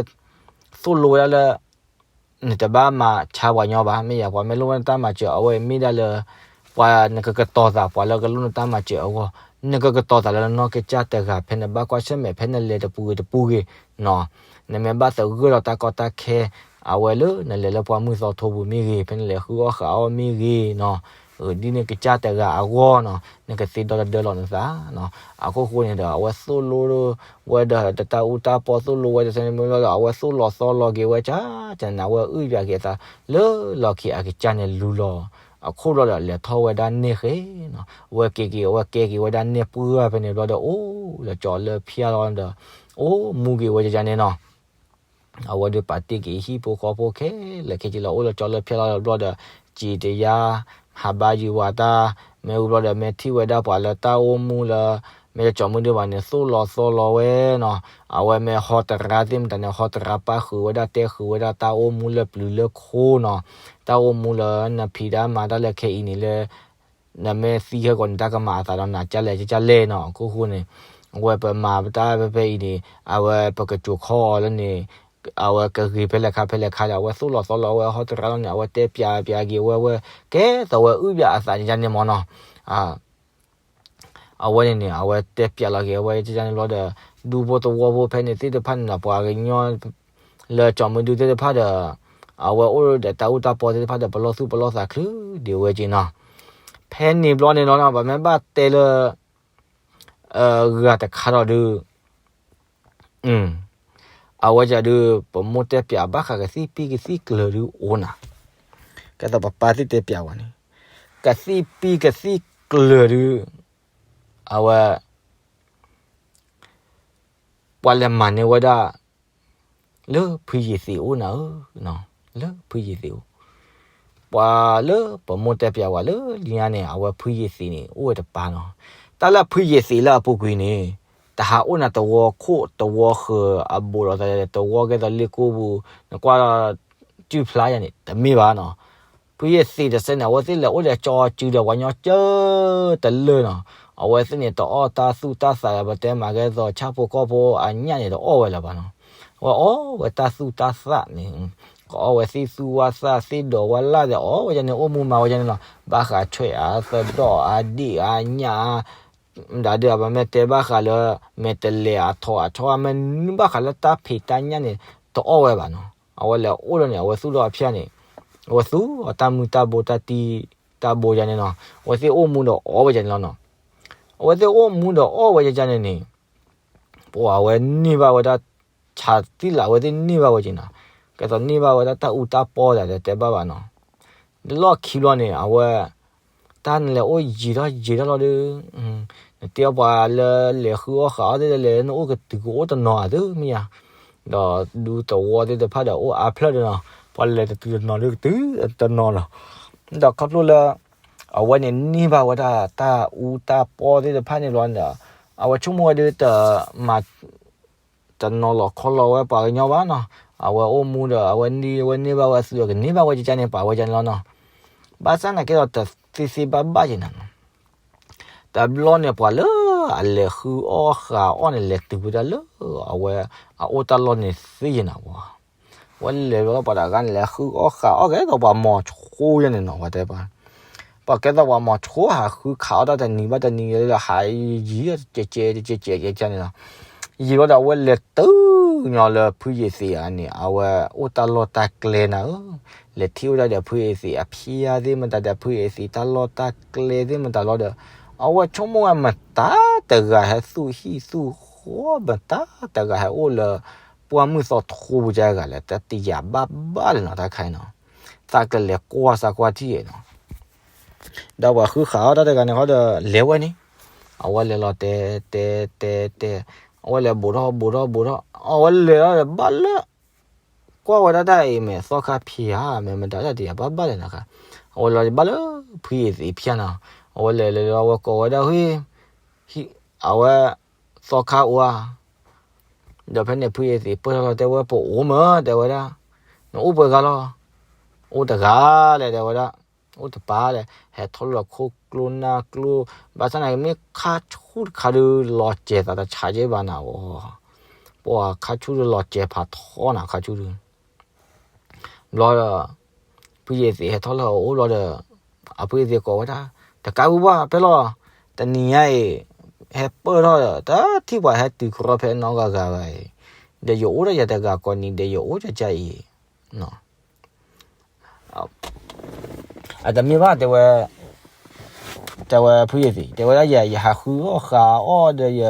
သိၣ်လိဝဲဒၣ်လၢ နတဘၣ်မၤဆါပှၤညီဘၣ်, မ့ၢ်ယၤ ပှၤမ့ၢ်လိၣ်ဝဲနတၢ်မၤစၢၤ အဝဲမ့ၢ်ဒၣ်လၢ ပှၤနကကတီၤသး ပှၤလၢကလိၣ်နတၢ်မၤစၢၤအဂီၢ်, နကကတီၤသးလၢနနီၢ်ကစၢ်တဂၤ ဖဲနဘၣ်ကွၢ်ဆၢၣ်မဲာ် ဖဲနလဲၤတပူၤဂ့ၤတပူၤဂ့ၤနီၤ, နမ့ၢ်ဘၣ်သဂၢၢ်ဒီးတၢ်ကီတၢ်ခဲ အဝဲလၢနလဲၤလၢပှၢ်မုၢ်သီထိပူၤမ့ၢ်ဂ့ၤ, ဖဲနလဲၤဃုအီၣ်ဃုအီမ့ၢ်ဂ့ၤနီၤ, ဒ်နကစၢ်တဂၤအဂီၢ်နီၤ, နကသ့ဒီတဒၢလီၤနသးနီၤ, အခိၣ်ဃိန့ၣ်ဒီး အဝဲသိၣ်လိ ဝဲဒီးတၢ်အူတၢ်ပီသိၣ်လိဝဲတသ့န့ၣ်မ့ၢ်လီၤဒီး အဝဲသိၣ်လီၤသီလီၤက့ၤဝဲကၢ်, ကနၣ်ဝဲအုၣ်ပၠးက့ၤအသး လၢလီၢ်ခံအကစၢ်န့ၣ်လူလီၤ, အခိၣ်ဘျီဒီးလဲၤထီၣ်ဝဲဒၣ်န့ၣ်ဃ့နီၤ, ဝဲက့ၤက့ၤ အဝဲကဲက့ၤဝဲဒၣ်န့ၣ်ပှၢ်ဖဲန့ၣ်ဘျီဒီး အိၣ်လၢကၠီလၢဖၠါလီၤဒီး အိၣ်မူက့ၤဝဲကၢ်န့ၣ်နီၤ အဝဲဒုးပာ်တ့ၢ်က့ၤဟံၣ်ဖိဃီဖိခဲလၢာ်ခဲဆ့လီၤ အိၣ်လၢကၠီလၢဖၠါလီၤဘျီဒီး စံးတယါ ဟးဘါယွၤတၢ် မ့ၢ်ဝံၤဘျီဒီး မ့ၢ်ထံၣ်ဝဲဒၣ်ပှၤလၢတၢ်အိၣ်မူလၢ မ့ၢ်ကၠီၤမုၢ်ဒုဘၣ်န့ၣ် သိၣ်လီၤသီလီၤဝဲနီၤ. အဝဲမ့ၢ်ဟီတရါသ့ၣ်မတၤန့ၣ် ဟီတရါပၣ်ဃုာ်ဝဲဒၣ် တဲဃုာ်ဝဲဒၣ်တၢ်အိၣ်မူလၢပျုၤလၢခိနီၤ. တၢ်အိၣ်မူလၢနဖံးတၢ်မၤတၢ်လၢခဲအံၤန့ၣ်လၢ နမ့ၢ်သံဟဲဂီၤန့ၣ် တၢ်ကမၤအသးဒီးနၤကလဲၣ်ကလဲၣ်နီၤ. အခိၣ်ဃိန့ၣ် အဝဲပမၤတၢ်ဖဲဖဲအံၤန့ၣ် အဝဲပကစိာ်ခီအီၤလၢန့ၣ် အဝဲကဂ့ၤဖဲလဲၣ်ခါဖဲလဲၣ်ခါဒီး အဝဲသိၣ်လီၤသီလီၤဝဲဟီတရါလီၤန့ၣ် အဝဲတဲပျးပျးက့ၤဝဲဝဲ ကဲသိးဝဲအုၣ်ပျးအသးန့ၣ်န့ၣ်မ့ၢ်နီၤ. အဝဲန့ၣ်န့ၣ် အဝဲတဲပျးလီၤက့ၤဝဲန့ၣ်ဘျီဒီး ဒူဖိသဝီဖိဖဲန့ၣ်သ့ၣ်တဖၣ်န့ၣ်နီၤ ပှၤကညီ လၢကၠီၤမုၢ်ဒုသ့ၣ်တဖၣ်ဒီး အဝဲအိၣ်ဒီးတၢ်အူတၢ်ပီသ့ၣ်တဖၣ်ဒီး ပလီၢ်သူၣ်ပလီၢ်သးချုးဒံးဝဲက့ၤနီၤ. ဖဲန့ၣ်ဘျီန့ၣ်လီၤနီၤ ပမ့ၢ်ဘၣ်တဲလၢ ဂၤတခါဒီးဒုး အဝဲဒၣ်ဒုး ပမိၢ်တဲပျးဘၣ်ဃးကသံၣ်ပံၣ်ကသံၣ်ကျၢၤဒုးအိၣ်နၤ, ကဲသိးပပၢ်သ့ၣ်တဲပျးဝဲန့ၣ် ကသံၣ်ပံၣ်ကသံၣ်ကျၢၤဒုး အဝဲ ပှၤလဲၤမၤန့ၢ်ဝဲဒၣ် လၢဖုယ့ၤသံးအိၣ်နၤဧၢ, လၢဖုယ့ၤသံးအိၣ်, ပှၤလၢပမိၢ်တဲပျးဝဲလၢလံညါန့ၣ် အဝဲဖုယ့ၤသံးန့ၣ် အိၣ်ဝဲတပၢ်နီၤ. တၢ်လၢဖုယ့ၤသံးလၢအပူၤကွံာ်န့ၣ် တဟးအိၣ်နၤသဝီခိၣ်သဝီဃၢၤအဘူးဒီးသး သဝီကဲသိးလ့ၣ်ကိၢ်ပူၤ နကွၢ် စုၣ်ဖျါယၤန့ၣ် တမ့ၢ်ဘၣ်နီၤ. ဖုယ့ၤသံးတစဲးန့ၣ် အဝဲသ့ၣ်လဲၤအိၣ်ဒီးကၠီစုဒီးပှၤကညီကၢတလၢာ်နီၤ. အဝဲသ့ၣ်န့ၣ် တအီၣ်တၢ်သူၣ်တၢ်သး ပတဲမၤကဲသိးဆၣ်ဖိကီၢ်ဖိအညၣ်န့ၣ် တအီၣ်ဝဲလၢၤဘၣ်နီၤ. အဝဲအီၣ်ဝဲတၢ်သူၣ်တၢ်သးန့ၣ် ကအီၣ်ဝဲသ့ၣ်သူၣ်ဝါသၣ်သ့ၣ်ဒီးဝါလၣ်ဒီး အီၣ်ဝဲဒ်န့ၣ် အိၣ်မူမၤဝဲဒ်န့ၣ်လီၤ. ဘၣ်ဃးဆွဲးအါသဒီၣ်အါဒ့ၣ်အါညၣ်အါ မတၤဒုး ပမ့ၢ်တဲဘၣ်ဃးလၢ မဲာ်တလဲၤအထီးအထီ မ့ၢ်နုာ်ဘၣ်ဃးလၢတၢ်ဖံးတၢ်ညၣ်န့ၣ် တအီၣ်ဝဲဘၣ်နီၤ. အဝဲလဲၤအိၣ်ဒီးန့ၣ် အဝဲသူၣ်ဒီးအဖျၢၣ်န့ၣ် အဝဲသူၣ်အီၤတၢ်မုၢ်တၢ်ဘိတၢ်တံၢ်တၢ်ဘိယါန့ၣ်နီၤ. အဝဲသ့ၣ်အိၣ်မူဒီးအီၣ်ဝဲယါန့ၣ်လီၤနီၤ. အဝဲသ့ၣ်အိၣ်မူဒီးအီၣ်ဝဲယါန့ၣ်န့ၣ် ပှၤအဝဲန့ၢ်ဘၣ်ဝဲဒၣ် ဆးသံလၢအဝဲသ့ၣ်န့ၢ်ဘၣ်ဝဲက့ၤနီၤ. ကဲသိးန့ၢ်ဘၣ်ဝဲဒၣ်တၢ်အူတၢ်ပီသးဒီးတဲဘၣ်ဘၣ်နီၤ. လၢလီၢ်ခံဘျီန့ၣ် အဝဲ တၢ်နလဲၤအိၣ်ယံာ်ထီၣ်ယံာ်ထီၣ်လီၤဒီး နတဲအီၤပှၤလၢလဲၤဃုအီၣ်ဃာ်အီၣ်သ့ၣ်ဒီး လဲၤနအိၣ်ကတုၤကအိၣ်တနီၤဧါသုမ့ၢ်ဧါ. ဒီးဒူသဝီသ့ၣ်တဖၣ်ဒီးအိၣ်အါဖျၢၣ်ဒီးနီၤ ပှၤလဲၤတတုၤတနီၤဒီးကတုၤတနီၤလီၤ. ဒီးခီဖျိလၢ အဝဲန့ၣ်န့ၢ်ဘၣ်ဝဲဒၣ်တၢ်အူတၢ်ပီသ့ၣ်တဖၣ်န့ၣ်ဘျီဒီး အဝဲဆိကမိၣ်ဝဲဒုးတမၤ တနီၤလီၤခီလီၤဝဲပှၤကညီဘၣ်နီၤ. အဝဲအိၣ်မူဒီး အဝဲန့ၢ် အဝဲန့ၢ်ဘၣ်ဝဲသုး ကန့ၢ်ဘၣ်ဝဲကကါန့ၣ် ပာ်ဝဲကါန့ၣ်လီၤနီၤ. ဘၣ်ဆၣ်န့ၣ်ကဲဒီးတသ့သ့ဘၣ်ဘၣ်က့ၤနၤနီၤ. တဘျီန့ၣ် ပှၤလၢအလဲၤဃုအီၣ်ဃာ်အီၣ်န့ၣ် လဲၤတုၤဝဲဒၣ်လၢ အဝဲအအိၣ်တၢ်လီၢ်န့ၣ်သ့ယဲၢ်နၤဝဲ ဝဲလဲၤလီၤပှၤတဂၤန့ၣ် လဲၤဃုအီၣ်ဃာ်အီၣ်ကဲသိးပှၤမီၤဆှိယဲၢ်န့ၣ်နီၤ ပှၤတဲပှၤ ပှၤကဲသိးပှၤမီၤဆှိဟးဃုခးအီၣ်တၢ်တနံၤဘၣ်တနံၤလၢဟးယံၤ ကဲကဲကဲကဲန့ၣ်လီၤ. ယံၤလီၤဒီး အဝဲလဲၤတုၤညီလၢဖုယ့ၤသံးအါန့ၣ် အဝဲအိၣ်တၢ်လီၢ်တၢ်ကျဲနၤဧၢ, လဲၤထံၣ်ဝဲဒၣ်ဒီးဖုယ့ၤသံးအဖံးအါသ့ၣ်မတၤဒီး ဖုယ့ၤသံးတၢ်လီၢ်တၢ်ကျဲသ့ၣ်မတၤလီၤဒီး အဝဲဆိကမိၣ်ဝဲမတၤတဂၤဟဲသူၣ်ဟံၣ်သူၣ်ဃီ မတၤတဂၤဟဲအိၣ်လၢ ပှၢ်မုၢ်သီထိပူၤကါဂၤလဲၣ် တၢ်တယာ်ဘၣ်ဘၣ်လၢၤနီၤ တၢ်ခါအံၤနီၤ. သးကလဲၤကွၢ်စၢ်ကွၢ်ထံၣ်နီၤ. ဒီးပှၤဃုခးအီၣ်တၢ်တဂၤန့ၣ်ဃီဒီး လဲၤဝဲန့ၣ် အဝဲလဲၤလီၤတဲတဲတဲတဲ အဝဲလဲၤဘူးထီၣ်ဘူးထီၣ်ဘူးထီၣ် အဝဲလဲၤလီၤဒီးဘၣ်လၢ ကွၢ်ဝဲဒၣ်တၢ်အံၤ မ့ၢ်သီခါဖံးဧါ မ့ၢ်မတၤတၢ်တယာ်ဘၣ်ဘၣ်လဲၣ်နီၤခါ. အဝဲလီၤဘၣ်လၢဖုယ့ၤသံးဖၠၣ်နီၤ. အဝဲလဲၤလဲၤလီၤ အဝဲကိးဝဲဒၣ်ဟ့ၣ် အဝဲ သီခါအိၣ်ဧါ ဒီးဖဲန့ၣ်ဖုယ့ၤသံးပၢၢ်ထီၣ်လီၤတဲဝဲ ပအိၣ်မး တဲဝဲဒၣ်, နအိၣ်ပှဲၤဂၤလီၤ, အိၣ်တဂၤလဲၣ် တဲဝဲဒၣ်, အိၣ်တပၤလဲၣ်, ဟဲထီၣ်လၢခိၣ်ကျိနၢ်ကျိ, ဘၣ်ဆၣ်န့ၣ် မ့ၢ်ခါဆူၣ်တခါဒုး လီၤစဲၤသးတဆးက့ဘၣ်နၤအီၤ, ပှၤခါဆူၣ်ဒုးလီၤစဲၤဖးထီနၤခါဆူၣ်ဒုး ဘျီဒီး ဖုယ့ၤသံးဟဲထီၣ်လၢအအိၣ်ဘျီဒီး အဖုယ့ၤသံးကိးဝဲဒၣ်, တကးဝံၤဘၣ်ဖဲလီၤ, တနံၤညါအံၤ ဟဲပၢၢ်ထီၣ်ဒီး တထံၣ်ပှၤဟဲတုၤကရီဖဲနီဂၤဂၤဘၣ်အံၤ, ဒီးယအိၣ်ဒီးယၤတဂၤကိးနံၤ ဒီးယအိၣ်ကကါအံၤ, အတမ့ၢ်ဘၣ် တဲဝဲ, တဲဝဲဖုယ့ၤသံး တဲဝဲဒၣ်ယဲ ယဟးဃုအီၣ်ဃာ်အီၣ်ဒီးယ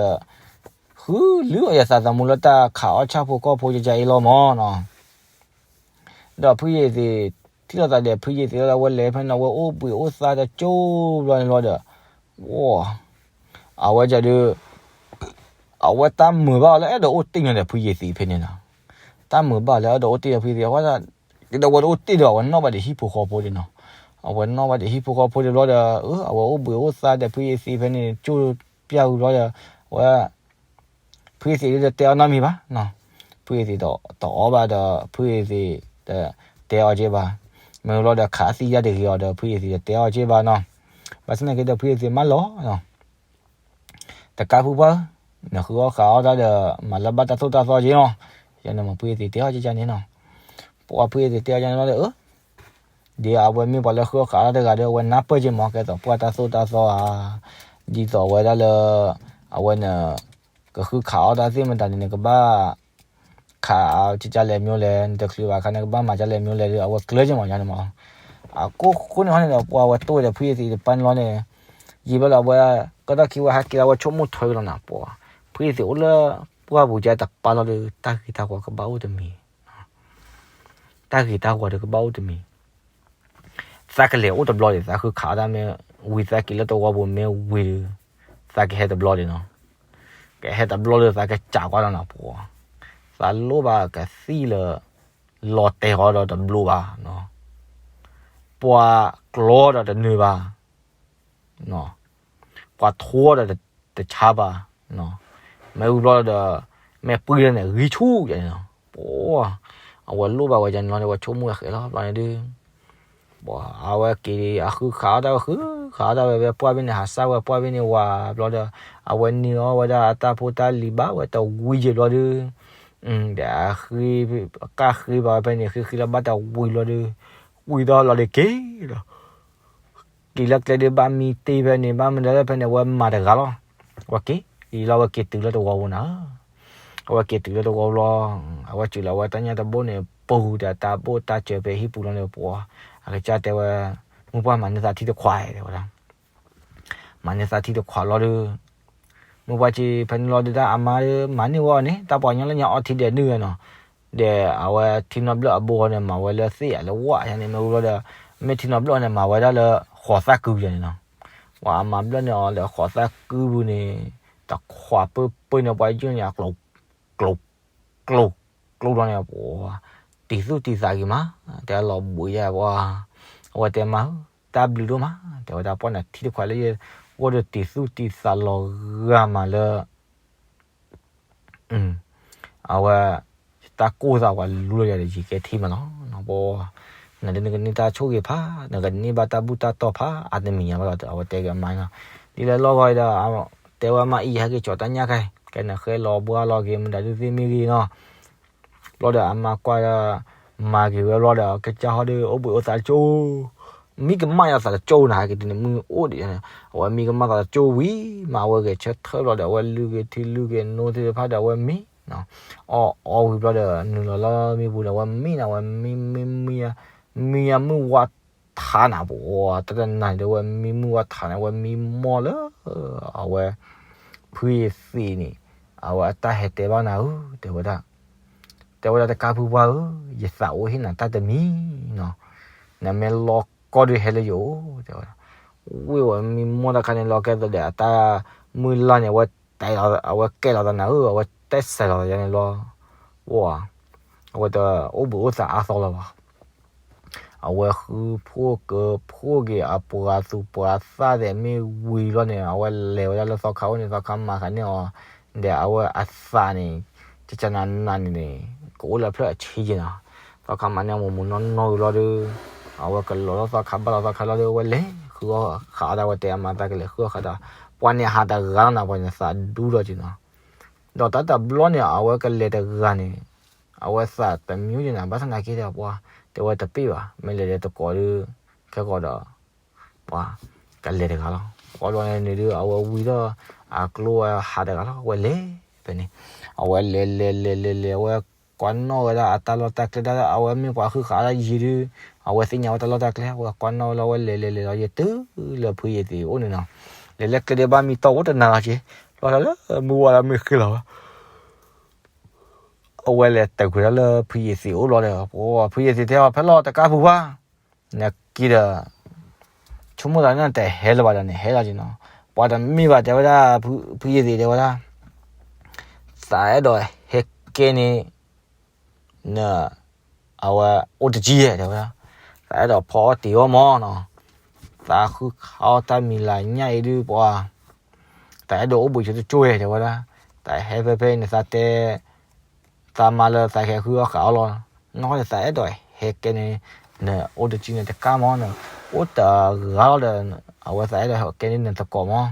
ဃုလုၢ်အီၣ်ယသးသမူလၢတၢ်ခးအီၣ်ဆၣ်ဖိကီၢ်ဖိကကအံၤလီၤမၢ်နီၤ. ဒီးဖုယ့ၤသံး ထံၣ်လိာ်သးဒီးဖုယ့ၤသံးလီၤဒီး အဝဲလဲၤဖဲန့ၣ် အဝဲအိၣ်ဘှံးအိၣ်သါတကၠိဘျီန့ၣ်လီၤဒီး, အဝဲဒုး အဝဲတၢ်မုာ်ဘၣ်အီၤလၢအဲၣ်ဒိးအိၣ်တ့ၢ်ညီဒီးဖုယ့ၤသံးဖဲန့ၣ်နီၤ. တၢ်မုာ်ဘၣ်လၢအဲၣ်ဒိးအိၣ်တ့ၢ်ဒီးဖုယ့ၤသံး အဝဲဒၣ် ဒီးအဝဲတအိၣ်တ့ၢ်ဒီးအဝဲနီၣ်ဘၣ်ဒီးဟံၣ်ဖိဃီဖိဒၣ်နီၤ. အဝဲနီၣ်ဘၣ်ဒီးဟံၣ်ဖိဃီဖိတဘျီဒီး အဝဲအိၣ်ဘှံးအိၣ်သါဒီးဖုအ့သ့းဖဲန့ၣ် ကၠိၣ်ပျၢ်ဝံၤဘျီဒီး အဝဲ ဖုအ့သ့းဒုးတတဲအီၤနီတမံၤဘၣ်နီၤ. ဖုအ့သ့းတအီၣ်ဘၣ်ဒီး ဖုအ့သ့းတတဲအီၤက့ဘၣ်. မ့ၢ်ဘျီဒီးခးသံယါတဂ့ၤအီၤဒီး ဖုအ့သ့းတတဲအီၤက့ဘၣ်နီၤ. ဘၣ်ဆၣ်သနာ်က့ဒီး ဖုအ့သ့းမၢလီၤနီၤ. တကးဖုပှၢ်ဧၢ, နဃုအီၣ်ဃးအီၣ်တၢ်ဒီး မၤလၢဘၣ်တၢ်သိၣ်တၢ်သီက့နီၤ. ယန့ၣ်မ့ၢ်ဖုအ့သ့းတဲအီၤကန့ၣ်နီၤ. ပှၤဖုအ့သ့းတဲအီၤကန့ၣ်လီၤဒီး အၢ ဒ်အဝဲမ့ၢ်ပှၤလၢဃုအီၣ်ဃးအီၣ်တဂၤဒီး အဝဲနၢ်ပၢၢ်က့မး ကဲသိးပှၢ်တၢ်သိၣ်တၢ်သီဧါ, ဒ်သိးအဝဲဒၣ်လၢ အဝဲန့ၣ် ကဃုခးအီၣ်တၢ်သ့ၣ်မတၤန့ၣ် နကဘၣ် ခးကကလဲၣ်မ့ၢ်လဲၣ်, နတချုးဘၣ်ခါန့ၣ် ကဘၣ်မၤကလဲၣ်မ့ၢ်လဲၣ်ဒီး အဝဲကျၢၤက့မးယန့ၣ်မး. အခိၣ်ဃိန့ၣ်ဟီန့ၣ်ဒီး ပှၤဝဲတိၢ်ဝဲဒီးဖုအ့သ့းတပၢ်န့ၣ်လီၤန့ၣ်, ယံာ်ဘျီဒီးအဝဲ ကဒီၣ်ခံဝဲဟဲက့ၤလၢအဝဲဆိကမိၣ်ထွဲက့ၤလီၤနၤပှၤ, ဖုအ့သ့းအိၣ်လၢပှၢ်ပူၤကတပၢ်လီၤဒီး တၢ်ဂ့ၤတၢ်ဝါကဘၣ်အိၣ်တမံၤ တၢ်ဂ့ၤတၢ်ဝါဒီးကဘၣ်အိၣ်တမံၤ, သးကလဲၤအိၣ်တဘျီဒီး သးဃုခးအီၣ်တၢ်မ့ၢ်ဝံၤ သးက့ၤလၢတဝီပူၤမ့ၢ်ဝံၤဒီး သးကဟဲတဘျီဒီးနီၤ, ကဟဲတဘျီဒီးသးကစးကွၢ်လီၤနၤပှၤ, သးလိၣ်ဘၣ်ကသံၣ်လၢ လီၤတဲာ်ဃီဒီးတဘျိးဘၣ်, ပှၤကျီဒီးတနၢၤဘၣ် ပှၤထိဒီးတဆါဘၣ်, မ့ၢ်ဝံၤဘျီဒီး မ့ၢ်ပှံၤလၢန့ၣ် ဂံၢ်ဆူၣ်ယန့ၣ်လီၤ. ပှၤ အဝဲလိၣ်ဘၣ်ဝဲယန့ၣ်လီၤန့ၣ် ဝဲဆိကမိၣ်ဝဲဃဲလီၤဘျီန့ၣ်ဒုး, ပှၤအဝဲက့ၤအဃုခးအီၣ်တၢ်ဝဲ ဃုခးအီၣ်တၢ်ဝဲ ဝဲပှၢ်ဘ့ၣ်န့ၣ် ဟးစၢ်ဝဲပှၢ်ဘ့ၣ်န့ၣ်ဝၤဘျီဒီး အဝဲန့ၢ်အီၣ်ဝဲဒၣ်အတၢ်ဖိတၢ်လံၤဘၣ်ဝဲတဝံၤယဲၢ်ဘျီဒုး, ဒီးအဃ့ ကၣ်ဃ့ဘၣ်ဝဲဖဲန့ၣ် ဃ့ဃ့လၢဘၣ်တဝံၤဘျီဒုး, ဝံၤဒီးလီၤဒီးက့ၤဒီး က့ၤလၢကျဲဒုး ဘၣ်မံတ့ၢ်ဖဲန့ၣ် ဘၣ်မနုၤလၢဖဲန့ၣ် အဝဲမၤတဂၤလီၤ. အဝဲက့ၤ က့ၤလီၤ အဝဲက့ၤတုၤလၢတဝီပူၤနၤ, အဝဲက့ၤတုၤလၢတဝီပူၤလီၤ. အဝဲစၢၤလီၤဝဲတၢ်ညၣ်တဘိန့ၣ် ပူၤဒီးတၢ်ဘိၣ်တၢ်စၢၤဖဲဟံၣ်ပူၤလီၤန့ၣ် ပှၤ အကစၢ်တဲဝဲ မုၢ်ပှၢ်မၤန့ၢ်သးထံတခွးတဲဝဲဒၣ် မၤန့ၢ်သးထံတခွးလီၤဒီး မုၢ်ပှၢ်က့ၤဖဲန့ၣ်လီၤဒုး တၢ်အမါဒီး မၤန့ၢ်ဝဲအီၤန့ၣ် တၢ်ပှၤကညီလၢညါအီထံဒဲးနုၢ်ဝဲနီၤ, ဒီးအဝဲထံနီၣ်ဘျၢၣ်အဘိဃီန့ၣ် မၤဝဲလၢသ့ၣ်ယၤလၢဝၣ်ယၤန့ၣ် မ့ၢ်ဝံၤဘျီဒီး မ့ၢ်ထံနီၣ်ဘျၢၣ်န့ၣ် မၤဝဲဒၣ်လၢဃိးသၣ်ကုယၤန့ၣ်နီၤ, ပှၤအမါဘျၢၣ်န့ၣ်အီၤဒီးဃိးသၣ်ကုပူၤန့ၣ် တခွးပၢၢ်ပၢၢ်န့ၣ် ပှၤယုၢ်န့ၣ် ကျိၤ ကျိၤ ကျိၤဘျီန့ၣ် ပှၤ တံၤသူၣ်တံၤသးဂ့ၤမး တဲလီၤဘှံးယဲၢ်ပှၤ, အဝဲတဲမါဧၢ, တၢ်ဘျုးဒိၣ်မး တဲဝဲဒၣ် ပှၤန့ၣ်ထံတခွးလၢယအိၣ်ဒီးတံၤသူၣ်တံၤသးလီၤဂာ်မးလၢ အဝဲ တၢ်ကိၢ်သးပှၤလူလီၤယၤဒီး ယကဲထံမးလီၤ. ပှၤ နဒုးနကန့ၢ်တၢ်ဆိၣ်ဂ့ၤဖး နကန့ၢ်ဘၣ်တၢ်ဘူၣ်တၢ်တီၢ်ဖး အါတမံၤညါဘၣ်လီၤ အဝဲတဲက့ၤအမါနီၤ, ဒ်လဲၣ်လီၢ်ဂီၤအံၤဒီး တဲဝဲမါအံၤ ဟဲက့ၤကၠီၤတၢ်ညၣ်ခဲအံၤ ကဲနဃဲလီၤဘှါလီၤက့ၤ မတၤဒုးသ့ၣ်မ့ၢ်ဂ့ၤနီၤ, ဘျီဒီးအမါကွၢ်ဒီး မၤက့ၤဝဲဘျီဒီး ကစၢ်ဟီဒီး အိၣ်ဘှံးအိၣ်သါတကၠိ မံကမၣ်ယသးတကၠိနၤ ဟဲက့ၤတုၤန့ၣ် မုၢ်အိၣ်ဒံးန့ၣ် အဝဲမံကမၣ်သးတကၠိဝံၤမး အဝဲဂဲၤဆၢထၢၣ်ဘျီဒီး အဝဲလုၢ်က့ၤထံလုၢ်က့ၤနိသ့ၣ်တဖၣ်ဒီး အဝဲမံ အီၣ်အီဝံၤဘျီဒီး နုာ်လီၤလၢမံပူၤန့ၣ် အဝဲမံနၤ အဝဲမံမံမံ မံမုၢ်ဝါထးနၤ ပှၤတတနၤန့ၣ်ဒီး အဝဲမံမုၢ်ဝါထးန့ၣ် အဝဲမံမီၢ်လၢ အဝဲ ဖုယသံးန့ၣ် အဝဲအတၢ်ဟဲတဲဘၣ်နၤဧၢ တဲဝဲဒၣ် တဲဝဲဒၣ်တကးဖုပှၢ်ဧၢ, ယသးအိၣ်ဟ့ၣ်နၤတၢ်တမံၤနီၤ, နမ့ၢ်လီၤကီၢ်ဒုးဟဲလၢယအိၣ် တဲဝဲဒၣ်, ဝ့ၢ်ဝဲမံမီၢ်တခါန့ၣ်လီၤ ကဲသိးဒီးအတၢ်မုၢ်လၢ်န့ၣ် အဝဲတဲလီၤ အဝဲကဲလီၤသးနၤဧၢ အဝဲတဲစဲးလီၤသးယါန့ၣ်လီၤ, ဝဲ အဝဲတအိၣ်ဘှံးအိၣ်သါအါသီလၢၤဘၣ် အဝဲဃုဖှိၣ်ကဖှိၣ်က့ၤအပှၤသူၣ်ပှၤသၣ်သ့ၣ်မ့ၢ်ဝံၤလီၤန့ၣ် အဝဲလဲၤဝဲဒၣ်လၢသီခါအိၣ်န့ၣ် သီခါမၤဃာ်န့ၢ်အီၤ, ဒီးအဝဲအသးန့ၣ် ကကနၤနၤန့ၣ်န့ၣ် ကအိၣ်လၢအဖျၢၣ်အဆံးက့ၤနီၤ, သီခါမၤန့ၢ်အမိၢ်မိၢ်နီၢ်နီၢ်ဝံၤလီၤဒီး အဝဲကလီၤလၢသီခါဘၣ်လီၤသီခါလီၤဒီး အဝဲလဲၤဃုအီၣ်ဃာ်အီၣ်ဒၣ်ဝဲတဲအမါသးကလဲၤဃုအီၣ်ဃာ်ဒီး ပှၤန့ၣ်အဟးတဂၤလီၤနၤ ပှၤန့ၣ်သးဒူလီၤက့ၤနီၤ, ဒီးတၢ်တဘျီန့ၣ် အဝဲကလဲၤတဂၤန့ၣ် အဝဲသးတမံၤက့ၤနၤ ဘၣ်ဆၣ်သနာ်က့ဒီးပှၤ တဲဝဲတပ့ၢ်ဘၣ် မ့ၢ်လဲၤဒီးတကိးဒီး ခဲကိးဒီး ပှၤကလဲၤတဂၤလီၤ, ပှၤဘျီန့ၣ်န့ၣ်ဒီး အဝဲဝံၤဒီး အကျိဝဲဟးတဂၤလီၤ အဝဲလဲၤဖဲန့ၣ်, အဝဲလဲၤလဲၤလဲၤလဲၤလဲၤ အဝဲကွၢ်နီၣ်ဝဲဒၣ်အတၢ်လီၢ်တၢ်ကျဲဒၣ် အဝဲမ့ၢ်ပှၤဃုခးဒၣ်ယံၤဒီး အဝဲသ့ၣ်ညါဝဲတၢ်လီၢ်တၢ်ကျဲ အဝဲကွၢ်နီၣ်ဝဲလီၤ အဝဲလဲၤလဲၤလဲၤလီၤ ယတုၤလၢဖုယသံးအိၣ်န့ၣ်နီၤ, လဲၤလၢကျဲဒၣ်ဘၣ်မံတီၢ်အိၣ်တနၤလီၤက့ၤ, လီၤတၢ်လၢမုၢ်ဝါလၢမ့ၢ်ဃ့လီၤဘၣ် အဝဲလဲၤတၢ်ကွံာ်ဒၣ်လၢဖုယသံးအိၣ်လီၤဒီး ဖုယသံးတဲအီၤ ဖဲလီၤတကးဖုပှၢ်, နက့ၤဒီး ဆိကမိၣ်သးန့ၣ်တဟဲလၢၤဘၣ်ဒီးန့ၣ် ဟဲလီၤက့ၤနီၤ, ပှၤတမ့ၢ်ဘၣ်တဲဝဲဒၣ် ဖုယသံးတဲဝဲဒၣ် သးအဲၣ်ဒိးဟဲကဲန့ၣ် န အဝဲအိၣ်တကံၢ်ယဲၢ်တဲဝဲဒၣ်, သးအဲၣ်ဒိးဖီအီၣ်တ့ၤအီၣ်မးနီၤ, သးဃုခးအီၣ်တၢ်မံၤလၤညၣ်အံၤဒုး ပှၤ သးအဲၣ်ဒိးအိၣ်ဘှံးဆိတကၠိၢ်ဝဲ တဲဝဲဒၣ်. သးဟဲဖဲဖဲအံၤန့ၣ် သးတဲ သးမါလၢသးကဟဲဃုအီၣ်ဃာ်အီၣ်လီၤ. နီၢ်န့ၣ် သးအဲၣ်ဒိးဟဲကဲန့ၣ် နအိၣ်တကံန့ၣ်တကၢ်မၢ်, နအိၣ်တဂၤလီၤဒီး အဝဲသးအဲၣ်ဒိးဟဲကဲန့ၣ်နသကိးမၢ်.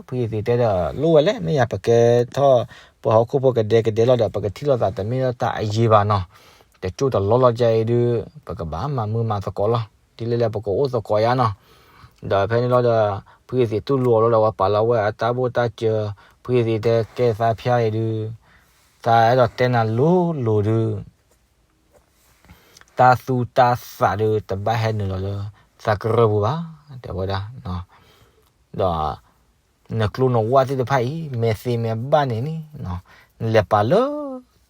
ဖုယသံးတဲဒီး လိၣ်ဝဲလဲၣ်, မ့ၢ်ယၤပကဲထီၣ် ပှၤဟီၣ်ခိၣ်ဖိကဒဲကဒဲလီၤဒီး ပကထံၣ်လိာ်သးတမ့ၢ်လၢတၢ်အယံၤဘၣ်နီၤ. တကၠိၢ်တလီၢ်လီၤကါအံၤဒုး ပကဘၣ်မၤမုာ်မၤသကိးလီၤ. ဒ်လဲၣ်လဲၣ်ပကအိၣ်သကိးယါနီၤ. ဒီးဖဲန့ၣ်လီၤဒီး ဖုယသံးတူၢ်လိာ်အီၤလီၤဒီး အဝဲပာ်လီၤဝဲအတၢ်ဘိၣ်တၢ်စၢၤ, ဖုယသံးတဲကဲသးဖၠါအံၤဒုး သးအဲၣ်ဒိးတဲနၤလိၤလိၤဒုး တၢ်သူတၢ်သးဒုး တဘၣ်ဟဲနုာ်လီၤလၢသးကရၢၢ်ပူၤဘၣ်, တဲဝဲဒၣ်. ဒီး နကျိနဝၣ်သ့ၣ်တဖၣ်အံၤ မ့ၢ်သ့မ့ၢ်ဘၣ်န့ၣ်န့ၣ် နလဲၤပာ်လၢ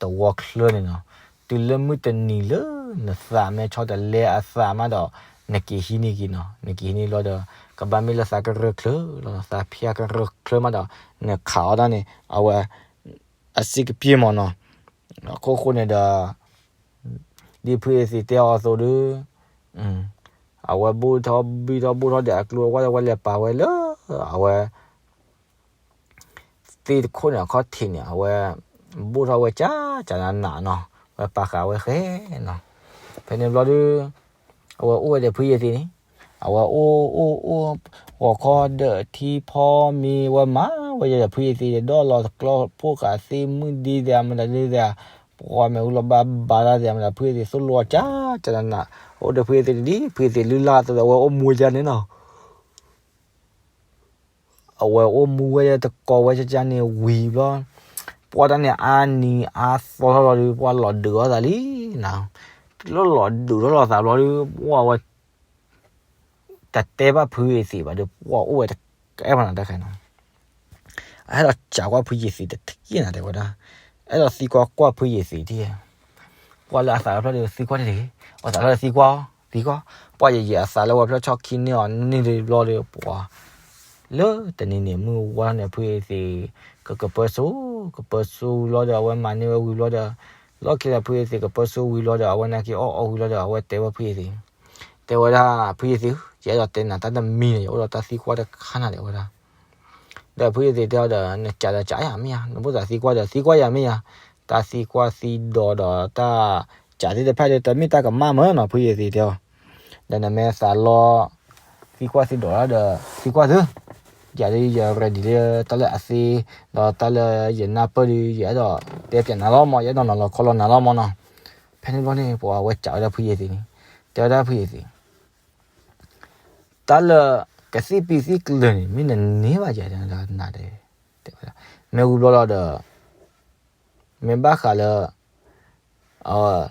သဝီချၢန့ၣ်နီၤ. တုၤလၢမုၢ်တနံၤလၢနသးမ့ၢ်ဆီတလဲအသးမးဒီး နက့ၤဟံးန့ၢ်က့ၤနီၤ. နက့ၤဟံးန့ၢ်လီၤဒီး ကဘၣ်မ့ၢ်လၢသးကရၢၢ်ချၢလီၤ. သးဖၠါကရၢၢ်ချၢမးဒီး နခးအီၣ်တၢ်န့ၣ် အဝဲ အစ့ကပျ့ၢ်မၢ်နီၤ. အခိၣ်ဃိန့ၣ်ဒီး ဒ်ဖုယသံးတဲအီၤအသိးဒုး အဝဲဘိၣ်ထီၣ်ဘံၣ်ထီၣ်ဘိၣ်ထီၣ်ဒီးအကျိအဝၣ် အဝဲလဲၤပာ်ဝဲလၢ အဝဲ သ့ၣ်တခိၣ်န့ၣ်အခီၣ်ထံးန့ၣ် အဝဲ ဘိၣ်ထီၣ်ဝဲကၠၢ်ကၠၢ်နးနးနီၤ. အဝဲပာ်ဃာ်ဝဲဃဲနီၤ. ဖဲန့ၣ်ဘျီဒုး အဝဲအိၣ်ဝဲဒီးဖုယသံးန့ၣ် အဝဲအိၣ်အိၣ်အိၣ် ဂီၤခီဒီးထံဖီမ့ၤ ဝဲမၤဝဲယဲဒီးဖုယသံးဒီး ဒီးလီၤတကျီဖိၣ်ဃာ်သ့ၣ်မုၢ်ဒံးသ့ၣ် မတၤဒ်သ့ၣ် ပှၤမ့ၢ်အူလီၤဘၣ်ဘၣ်တၢ်သ့ၣ် မတၤဖုယသံးသိၣ်လိအီၤကၠၢ်ကၠၢ်နးနး အိၣ်ဒီးဖုယသံးတဒ် ဖုယသံးလုၢ်လၢ်အသိးဒီး အဝဲအိၣ်မူဝဲဒ်န့ၣ်နီၤ. အဝဲအိၣ်မူဝဲတကိးဝဲကၠၢ်ကၠၢ်န့ၣ်ဝံၤဘျီ ပှၤတၢ်န့ၣ်အါနံၤအါသီထီၣ်လီၤဒုး ပှၤလီၤဒုးအီၣ်သးလံနၤ. လၢလီၤဒုးထီၣ်လီၤသးဘျီဒုး ပှၤဝဲ တတဲဘၣ်ဖုယသံးဘၣ်ဒီး ပှၤအိၣ်ဝဲတကဲဘၣ်နၤတၢ်ခဲနီၤ. အအဲၣ်ဒိးစံးကွၢ်ဖုယသံးတထံၣ်နၤ တဲဝဲဒၣ်. အဲၣ်ဒိးသံကွၢ်ကွၢ်ဖုယသံးထံၣ် ကွၢ်လၢအသးလီၤဖျၢၣ်ဒီးသံကွၢ်တဂ့ၤ, အသးလီၤဒီးသံကွၢ်အီၤ, သံကွၢ်, ပှၤယယံာ်အသးလၢဝဲဖျၢၣ်ဆီခံန့ၢ်အီၤန့ၢ်ဒံးဘျီဒီးပှၤ လၢတနံၤန့ၣ်မုၢ်ဝါထီၣ်န့ၣ် ဖုယသံး ကကပၢဆူ ကပၢဆူဝံၤဘျီဒီး အဝဲမၤန့ၢ်ဝဲဝံၤဘျီဒီး လီၢ်ခံဒီးဖုယသံးကပၢဆူဝံၤဘျီဒီး အဝဲနာ်က့ၤအီၣ်အီဝံၤဘျီဒီး အဝဲတဲဝဲဖုယသံး, တဲဝဲဒၣ် ဖုယသံး, ယအဲၣ်ဒိးတဲနၤတၢ်တမံၤန့ၣ် ယအိၣ်ဒီးတၢ်သံကွၢ်တခါနၤ တဲဝဲဒၣ်. ဒီးဖုယသံးတဲအီၤဒီး နစံးဒီးစံးယၤမ့ၢ်ဧါ, နဘၣ်သးသံကွၢ်ဒီး သံကွၢ်ယၤမ့ၢ်ဧါ, တၢ်သံကွၢ်သံဒိးဒီးတၢ်စံးသ့ၣ်တဖၣ်ဒီး တမ့ၢ်တၢ်ကမၣ်မၢ်နီၤ ဖုယသံးတဲအီၤ, ဒီးနမ့ၢ်သးလီ သံကွၢ်သံဒိးဒီး သံကွၢ်သု, ယၤဒ်ယ ready လၢတၢ်လၢအသ့ ဒီးတၢ်လၢယနၢ်ပၢၢ်ဒီး ယအဲၣ်ဒိးတဲပျးနၤလီၤမၢ်, ယအဲၣ်ဒိးနီၤလီၤခီလီၤနၤလီၤမၢ်နီၤ. ဖဲန့ၣ်ဘျီန့ၣ် ပှၤဝဲစံးဝဲဒၣ်ဖုယသံးန့ၣ်, တဲဝဲဒၣ်ဖုယသံး တၢ်လၢကသံၣ်ပံသံၣ်ကျၢၤန့ၣ် မ့ၢ်နန့ၢ်ဘၣ်ယဲ နၤဒဲး, တဲဝဲဒၣ်, မ့ၢ်ဝံၤဘျီလီၤဒီး မ့ၢ်ဘၣ်ဃးလၢ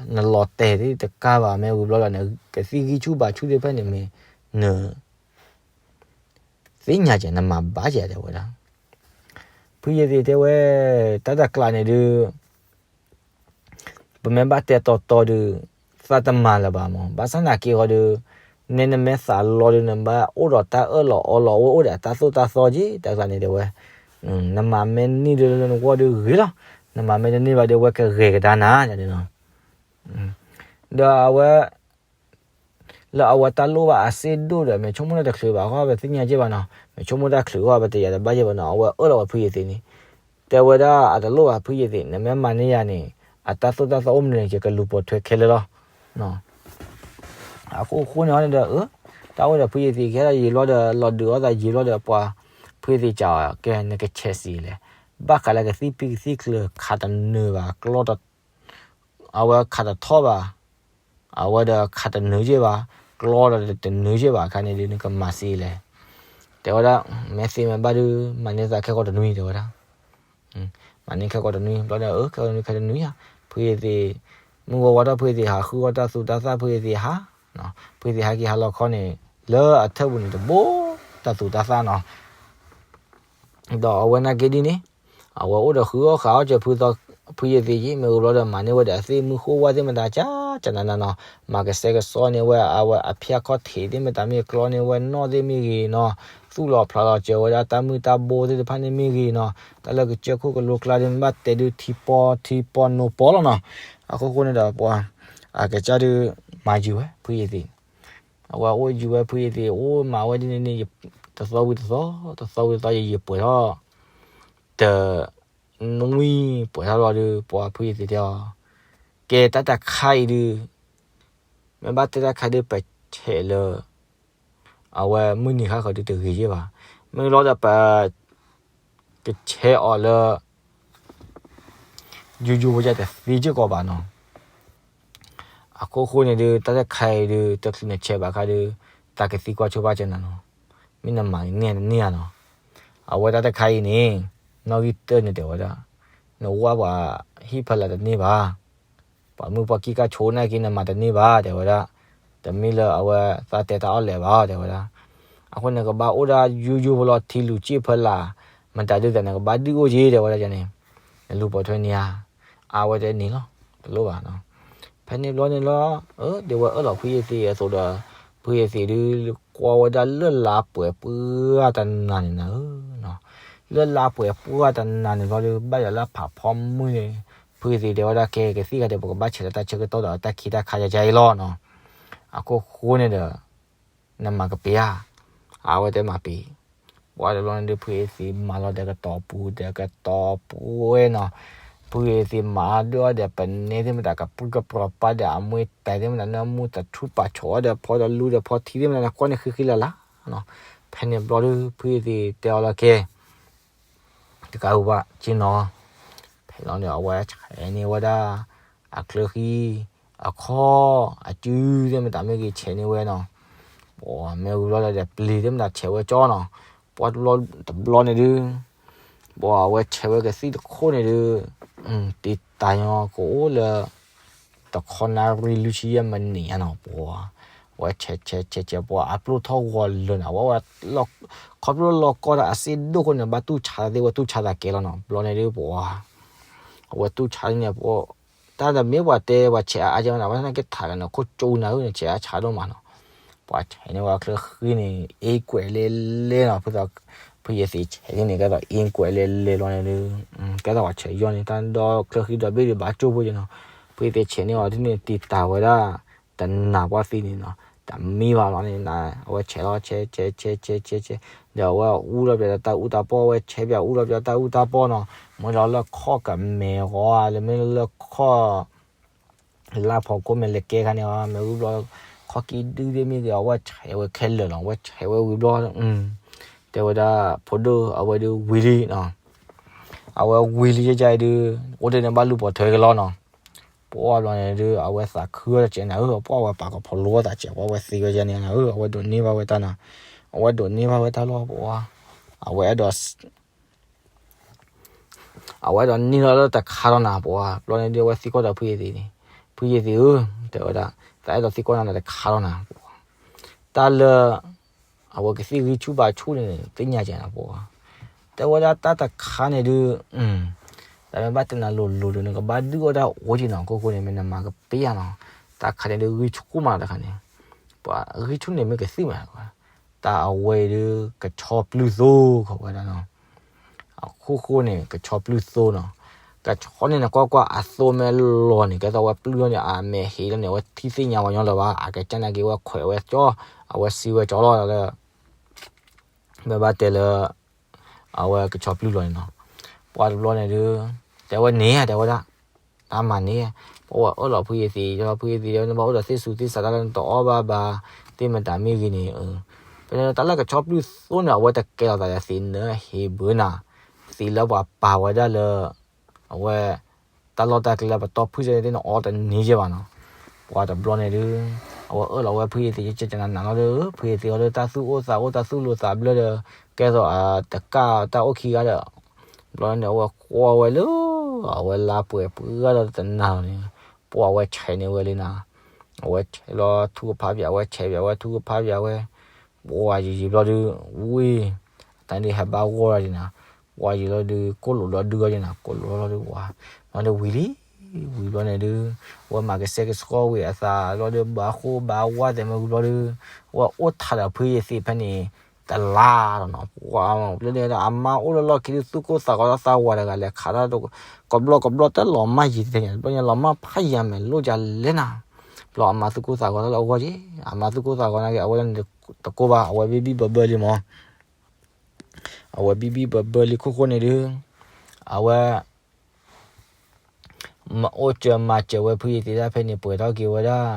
နလီၤတဲာ်သ့ၣ်တကါဘၣ် မ့ၢ်ဝံၤဘျီလီၤ နကသံၣ်ဂံၢ်ဆူၣ်ဘါဆူၣ်သ့ၣ်တဖၣ်န့ၣ်မ့ၢ် န သ့ၣ်ညါကဲ နမၤဘၣ်ကဲ တဲဝဲဒၣ်. ဖုယသံးတဲဝဲ တၢ်တကျးန့ၣ်ဒုး ပမ့ၢ်ဘၣ်တဲတီတီဒီး သးတမၤလၢၤဘၣ်မၢ်. ဘၣ်ဆၣ်သနာ်က့ဃီဒီး နဲနမ့ၢ်သးလီၤဒီး နဘၣ်အိၣ်ဒီးတၢ်အၢၣ်လီၤအီလီၤ အိၣ်အိၣ်ဒီးတၢ်သိၣ်တၢ်သီက့ တၢ်ကျါန့ၣ်တဲဝဲ. နမၤမ့ၢ်န့ၢ်ဒုးလၢနဂီၢ်ဒုးဂ့ၤလီၤ. နမၤမ့ၢ်တန့ၢ်ဘၣ်ဒီး ဝဲကဂဲၤကဒါနၤန့ၣ်နီၤ. ဒီးအဝဲ လၢအဝဲတၢ်လိၣ်ဘၣ်အစ့ၣ်ဒိၣ်ဒီး မ့ၢ်ဆိကမိၣ်တၢ်တချုးဘၣ်ဃီ ပသ့ၣ်ညါက့ဘၣ်နီၤ. မ့ၢ်ဆိကမိၣ်တၢ်ချုးဃီ ပတယာ်တဘၣ်က့ဘၣ်နီၤ. အဝဲအၢၣ်လီၤဝဲဖုယသံးန့ၣ် တဲဝဲဒၣ်အတလိၣ်ဘၣ်ဖုယသံး နမ့ၢ်မၤန့ၢ်ယၤန့ၣ် အတၢ်သိၣ်တၢ်သီအိၣ်မနုၤန့ၣ် ယကလူၤပိာ်ထွဲခဲလၢာ်လီၤ. အဃိဃိန့ၣ်အီၤန့ၣ်ဒီး အၢ တၢ်အိၣ်ဒီးဖုယသံးခဲယံာ်ဘျီဒီး လီၤဒုးအီၣ်သးယံာ်ဘျီဒီး ပှၤဖုယသံးစံးအီၤ ကဲ နကဆဲးစံးလဲၣ်. ဘၣ်ဃးလၢကသံၣ်ပံကသံၣ်ကျၢၤ ခးတနၢၤဘၣ် ကျီတ အဝဲခးတထီၣ်ဘၣ်, အဝဲဒီးခးတနၢၤက့ဘၣ်, ကျီဒီးတနၢၤက့ဘၣ်အခါန့ၣ်ဒီး နကမၤစ့လဲၣ်. တဲဝဲဒၣ် မ့ၢ်သ့မ့ၢ်ဘၣ်ဒုး မၤန့ၢ်သးခဲကိာ်တနွံ တဲဝဲဒၣ်. မၤန့ၢ်ခဲကိာ်တနွံ ဘျီဒီး အၢ ခဲကိာ်တနွံ ခဲတနွံဧါ. ဖုယသံး မုၢ်ဝါဝါထီၣ်ဖုယသံးဟးဃုအီၣ်တၢ်သူတၢ်သၣ် ဖုယသံးဟး, ဖုယသံးဟးက့ၤဟးလီၤခီန့ၣ် လၢအထၢၣ်ပူၤန့ၣ်တဘိ တၢ်သူတၢ်သၣ်နီၤ. ဒီးအဝဲနာ်က့ဒ်န့ၣ် အဝဲအိၣ်ဒီးဃုအီၣ်ဃးအီၣ်စၢၤဖုသီ ဖုယသံးက့ မ့ၢ်ဝံၤဘျီဒီး မၤန့ၢ်ဝဲဒီးအသ့ၣ်မုၢ်ဃိဝါသ့ၣ်မတၤ ကၠၢ်ကၠၢ်နးနးနီၤ. မၤကဆှဲကဆှီန့ၢ်ဝဲ အဝဲအဖၠါခီၣ်ထံးသ့ၣ်မတၤမ့ၢ်ကျီန့ၢ်ဝဲနီၣ်သ့ၣ်မ့ၢ်ဂ့ၤနီၤ, သူၣ်လီၤဖျးလီၤစၢၤဝဲဒၣ်တၢ်မုၢ်တၢ်ဘိသ့ၣ်တဖၣ်န့ၣ်မ့ၢ်ဂ့ၤနီၤ, တၢ်လၢကစၢၢ်ခိၣ်ကလိကျါဒ်မ့ၢ်ဘၣ်တဲဒုးထံပီထံပီနိပီလီၤနီၤ. အဃိဃိန့ၣ်ဒီးပှၤ အကစၢ်ဒုးမၤယုၤဝဲ ဖုယသံး အဝဲအိၣ်ယံၤဝဲဖုယ့ၢ်သ့ၣ် အိၣ်မၤဝဲဒ်န့ၣ်န့ၣ် တသီဝံၤတသီ တသီဝံၤတသီ ယယံၤပှဲၤထီၣ် တနွံပှဲၤထီၣ်လီၤဒီး ပှၤဖုယ့ၢ်သ့ၣ်တဲအီၤ, ကဲတၢ်တခါအံၤဒုး မ့ၢ်ဘၣ်တဲတၢ်ခါဒုး ပဆဲးလၢ အဝဲမုၢ်နံၤခါဃီဒုးတဂ့ၤယဲၢ်ဘၣ်. မ့ၢ်လီၤဒီးပ ကဆဲးအီၤလၢ ယိယိဖိယါတသ့စ့ၢ်ကီးဘၣ်နီၤ. အခိၣ်ဃိန့ၣ်ဒုး တၢ်တခါအံၤဒုး တချုးနဆဲးဘၣ်ခါဒုး သးကသံကွၢ်ဆိဘၣ်ကနၤနီၤ. မ့ၢ်နမၤန့ၢ်တန့ၢ်ဧါနီၤ. အဝဲတၢ်တခါအံၤန့ၣ် နီၣ်ဂံၢ်တၢန့ၣ်တဲဝဲဒၣ်, နဝၢ်ပှၤဟံၣ်ဖီလာ်တန့ၢ်ဘၣ် ပှၤမုၢ်ပှၤကံၢ်ကၢ်ဆိနာ်က့ နမၤတန့ၢ်ဘၣ် တဲဝဲဒၣ်. တမ့ၢ်လၢအဝဲသးတဲတၢ်အီၣ်လဲၣ်ဘၣ် တဲဝဲဒၣ်. အဃိန့ၣ် ကဘၣ်အိၣ်ဒၣ်ယိယိဖိလီၤ ထံလူၤက့ၣ်ဖီလာ် မတၤဒုးသးန့ၣ် ကဘၣ်ဒုးအိၣ်က့ တဲဝဲဒၣ်န့ၣ်. နလူၤပိာ်ထွဲန့ၢ်ဧါ. အဝဲတဲန့ၣ်လီၤ တလိၣ်ဘၣ်နီၤ. ဖဲန့ၣ်ဘျီန့ၣ်လီၤ အၢ ဒ်ဝဲအၢၣ်လီၤဖုယ့ၢ်သ့ၣ်အသိးဒီး ဖုယ့ၢ်သ့ၣ်ဒုး ကွၢ်ဝဲဒၣ်လၢလါပှဲၤပှၢ်တနၤန့ၣ်နၤဧၢ လၢလါပှဲၤပှၢ်တနၤန့ၣ်ဘျီဒုး ဘၣ်ယၤလၢဖးဖီမုၢ်န့ၣ် ဖုယ့ၢ်သ့ၣ်တဲဝဲဒၣ် ကဲကသံၣ်ခါဒီး ပကဘၣ်ဆဲးလၢတၢ်ဆၢကတီၢ်ဒီးတၢ်ခံးတၢ်ခါယါယါအံၤလီၤနီၤ. အခိၣ်ဃိန့ၣ်ဒီး နမၤကပ့ၤဧါ. အဝဲတဲမၤပ့ၤ. ပှၤတဘျီန့ၣ်ဒုး ဖုယ့ၢ်သ့ၣ်မၤလီၤဒီးကတီၤပူၤဒီးကတီၤပူၤဝဲနီၤ. ဖုယ့ၢ်သ့ၣ်မၤဒုးအီၣ်ဒီး ပနဲသ့ၣ်မတၤ ကပြုၢ်ကပြီၤပာ်ဒီးအမွ့တၢ်သ့ၣ်မတၤ နၢမူတထူပာ်ဆိးအီၣ်ဒီးဖီဒီးလူဒီးဖီထံသ့ၣ်မတၤန့ၣ် ကွၢ်န့ၢ်ဃံဃံလၤလၤနီၤ. ဖဲန့ၣ်ဘျီဒုး ဖုယ့ၢ်သ့ၣ်တဲအီၤလီၤ ကဲ တကးဘၣ်ဘၣ်က့နီၤ. ဖဲလီၤန့ၣ် အဝဲဆဲးန့ၢ်ဝဲဒၣ် အချၢဃံ အခီၣ် အစုသ့ၣ်မတၤမ့ၢ်ဂ့ၤ ဆဲးန့ၢ်ဝဲနီၤ. ပှၤမ့ၢ်ဝံၤဘျီဒီး ပျ့ၤသ့ၣ်မတၤဆဲးဝဲကၠီနီၤ. ပှၤတဘျီန့ၣ်ဒုး ပှၤအဝဲဆဲးဝဲကသံၣ်တခိၣ်န့ၣ်ဒုး တံာ်တာ်ညီကအိၣ်လၢ တခီနၣ်ရံၣ်လွံၢ်ဆံယဲၢ်မံးနံးဧါနီၤ ပှၤ အဝဲဆဲးဆဲးဆဲးဆဲး ပှၤအပျိၢ်ထီၣ်ဂီၤလၢာ်နီၤ အဝဲ ခီဖျိလီၤကီတၢ်အစ့ဒိၣ်ဃိန့ၣ် ဘၣ်တူၢ်ဆါသ့ၣ်ဝဲတူၢ်ဆါသးကဲလီၤနီၤ ဘျီန့ၣ်ဒုးပှၤ အဝဲတူၢ်ဆါန့ၣ် တၢ်တမ့ၢ်ပှၤတဲပှၤဆဲးအါအါကဲမးနီၤ အဝဲသနာ်က့ထးကနၢၤခိၣ်ကၠိနၤဧၢန့ၣ် ဆဲးအါဆါဒိၣ်မးနီၤ ပှၤဆဲးန့ၢ်ဝဲချၢဃံန့ၣ် အ့ကွဲးလဲလဲနီၤ ဖုသး ဖုယ့ၢ်သ့ၣ်ဆဲးန့ၢ်န့ၣ် ကဲသိးအ့ကွဲးလဲလဲလီၤန့ၣ်ဒုး ကဲသိးပှၤဆဲးယီၢ်န့ၣ် တၢ်ဒီချၢဃံဒီဘ့ၣ်ဒုး ဘၣ်ကၠိဖိက့နီၤ ဖုယ့ၢ်သ့ၣ်ဆဲးန့ၢ်အီၤဒ်န့ၣ် တံာ်တာ်ဝဲဒၣ် တနၤပှၢ်သံန့ၣ်နီၤ တမံဘၣ်လီၤန့ၣ် အဝဲဆဲးလီၤ ဆဲးဆဲးဆဲးဆဲးဆဲးဆဲး ဒီးအဝဲအူလီၤပျးဒီးတၢ်အူတၢ်ပီၢ် အဝဲဆဲးပျးအူလီၤပျးတၢ်အူတၢ်ပီၢ်နီၤ မ့ၢ်ဒီးလၢခီၣ်ကမဲာ်ဂီၤဧါ လၢမ့ၢ်လၢခီၣ် လၢဖီခိၣ်မဲာ်လဲၤကဲခါန့ၣ် မ့ၢ်ဝံၤဘျီ ခီၣ်ကံဒုသ့ၣ်မ့ၢ်ဂ့ၤ အဝဲဆဲးဝဲခဲလၢာ်လီၤ အဝဲဆဲးဝဲဝံၤဘျီ တဲဝဲဒၣ် ဖိဒိၣ် အဝဲဒုးဝံၤလံနီၤ အဝဲဝံၤလံယဲၢ်ကါအံၤဒုး အိၣ်တ့ၢ်န့ၣ်ဘၣ်လူၤပိာ်ထွဲက့ၤလီၤနီၤ ပှၤဘျီန့ၣ်ဒုး အဝဲသးခုအီၣ်တစဲးနၤဧၢ ပှၤဝဲပာ်ကဖီလိသးစဲး ပှၤဝဲသံဝဲယဲၢ်န့ၣ်နၤဧၢ အဝဲဒိးန့ၢ်ဘၣ်ဝဲတၢ်နီၤ အဝဲဒိးန့ၢ်ဘၣ်ဝဲတၢ်လီၤ ပှၤ အဝဲအဲၣ်ဒိး အဝဲအဲၣ်ဒိးန့ၢ်လီၤလၢတခါလီၤနၤ ပှၤ ဘျီန့ၣ်ဒုး အဝဲသံကွၢ်ဒီးဖုယ့ၢ်သ့ၣ်န့ၣ် ဖုယ့ၢ်သ့ၣ်ဧၢ တဲဝဲဒၣ် သးအဲၣ်ဒိးသံကွၢ်နၤတခါလီၤနၤ ပှၤ တၢ်လၢ အဝဲကသံၣ်ဂံၢ်ဆူၣ်ဘါဆူၣ်န့ၣ် သ့ၣ်ညါကဲနၤ ပှၤ တဲဝဲဒၣ်တၢ်တခါန့ၣ်ဒုး တၢ်မ့ၢ်ဘၣ်တဲနၤလိၤလိၤဒုး နကဘၣ်ဒုးအီၣ်တၢ်အိၣ်က့နီၤ ခိၣ်ဃိန့ၣ် မ့ၢ်နမၤကပ့ၤဧါနီၤ တၢ်ခါန့ၣ်ဒုး ဂံၢ်ဆူၣ်မးတခါန့ၣ် ပှၤဂံၢ်ဆူၣ်န့ၣ်မ့ၢ်ကသံၣ်မး တၢ်အဝဲအံၤဒုး ကဆီပျုၢ်သိ ခီဝဲဒၣ်နီၤ အခိၣ်ဃိန့ၣ် ကဆီပျုၢ်သိနီၤ ကဆီန့ၣ်နကွၢ်ကွၢ် အသိမဲာ်လီၤန့ၣ် ကဲသိးဝဲပျုၢ်လီၤန့ၣ် အမဲာ်ဟ့လီၤန့ၣ် အဝဲထံၣ်သ့ၣ်ညါဝဲညီလၢၤဘၣ် အကစၢ်နာ်က့ဝဲခွဲးဝဲကၠီ အဝဲစံးဝဲကၠီလီၤလၢ မ့ၢ်ဘၣ်တဲလၢ အဝဲကဆီပျုၢ်လီၤန့ၣ်နီၤ ပှၤတဘျီန့ၣ်ဒုး တဲဝဲန့ၣ် တဲဝဲဒၣ် တၢ်မၤန့ၣ် ပှၤဝဲအၢၣ်လီၤဖုယ့ၢ်သ့ၣ် ယလီၤဖုယ့ၢ်သ့ၣ် နဘၣ်အိၣ်ဒီးသ့ၣ်စူၤသ့ၣ်စးတၢ်လၢနတအီၣ်ဘၣ်ဘၣ် သ့ၣ်မတၤမ့ၢ်ဂ့ၤန့ၣ် ဖဲန့ၣ်တၢ်လၢကဆီပျုၢ်သိန့ၣ် အဝဲတကဲလီၤသးဒီးသ့ၣ်နၢဟ့ဘၢနၤ သ့ၣ်လၢပှၤပာ်ဝဲဒၣ်လၢ အဝဲ တၢ်လီၢ်တၢ်ကျဲလၢပတီၢ်ဖုၣ်စ့ၢ်န့ၣ် သ့ၣ်နအီတန့ၢ်ယဲၢ်ဘၣ်နီၤ ပှၤတဘျီန့ၣ်ဒုး အဝဲအၢၣ်လီၤဝဲဖုယ့ၢ်သ့ၣ် ကကနၤနၤလီၤဒီး ဖုယ့ၢ်သ့ၣ်အီၤဒီး တၢ်သူၣ်အိၣ်သးအိၣ်တၢ်သူၣ်လိၤသးဘျၢဒီး ကဲသိးအတကၢ်တၢ်အိၣ်ခံဂၤဒီး ဘျီန့ၣ် အဝဲကွၢ်ဝဲလၢ အဝဲလါပှဲၤပှၢ်ဒီးတနၤလီၤန့ၣ် ပှၤအဝဲဆဲးန့ၢ်ဝဲလံနၤ အဝဲဆဲးလီၤထူကဖးပၠး အဝဲဆဲးပၠးဝဲထူကဖးပၠးဝဲ ပှၤယံာ်ယံာ်ဘျီဒုး ဝံၤ အတၢ်ဒုးဟဲဘၣ်ဂီၢ်လီၤဒံးနၤ ပှၤယံာ်လီၤဒုး ကိၢ်လိာ်လီၤဒုးအီၤဒံးနၤ ကိၢ်လိာ်လီၤဒုးပှၤ ဘျီဒုးဝံၤလံ ဝံၤဘျီန့ၣ်ဒုး အဝဲမၤကစဲကဆှီဝံၤအသးဘျီဒုး ဘၣ်ဃိဘၣ်ဝါသဲးမ့ၢ်ဝံၤဘျီဒုး အဝဲအိၣ်ထးဒီးဖုယ့ၢ်သ့ၣ်ဖဲန့ၣ် တလါလီၤနီၤ ပှၤ ဘျီန့ၣ်ဒီးအမါအိၣ်လၢလီၢ်ခံဒုး သူၣ်ကိၢ်သးဂီၤဒီးသးဝးတဂၤလဲၤခးတၢ် ကဘျီကဘျီတလီၤမၢ်ယံၤတသ့ၣ်ညါ ဘျီန့ၣ်လီၤမၢ်ဖးယံၤမဲာ်လိၣ်ကလဲၣ်နၤ ဘျီအမါသူၣ်ကိၢ်သးဂီၤတၢ်လၢအဂီၢ်က့ၤ, အမါသူၣ်ကိၢ်သးဂီၤနာ်က့ အဝဲဒၣ်န့ၣ်တကိၢ်ဘၣ်, အဝဲဘံၣ်ဘံၣ်ဘၢဘၢလံမး, အဝဲဘံၣ်ဘံၣ်ဘၢဘၢလံခိၣ်ဃိန့ၣ်ဒုး, အဝဲ မၤအိၣ်စၢၤမၤစၢၤဝဲဖုယသံးဒၣ်ဖဲန့ၣ် ပှဲၤထီၣ်က့ၤဝဲဒၣ်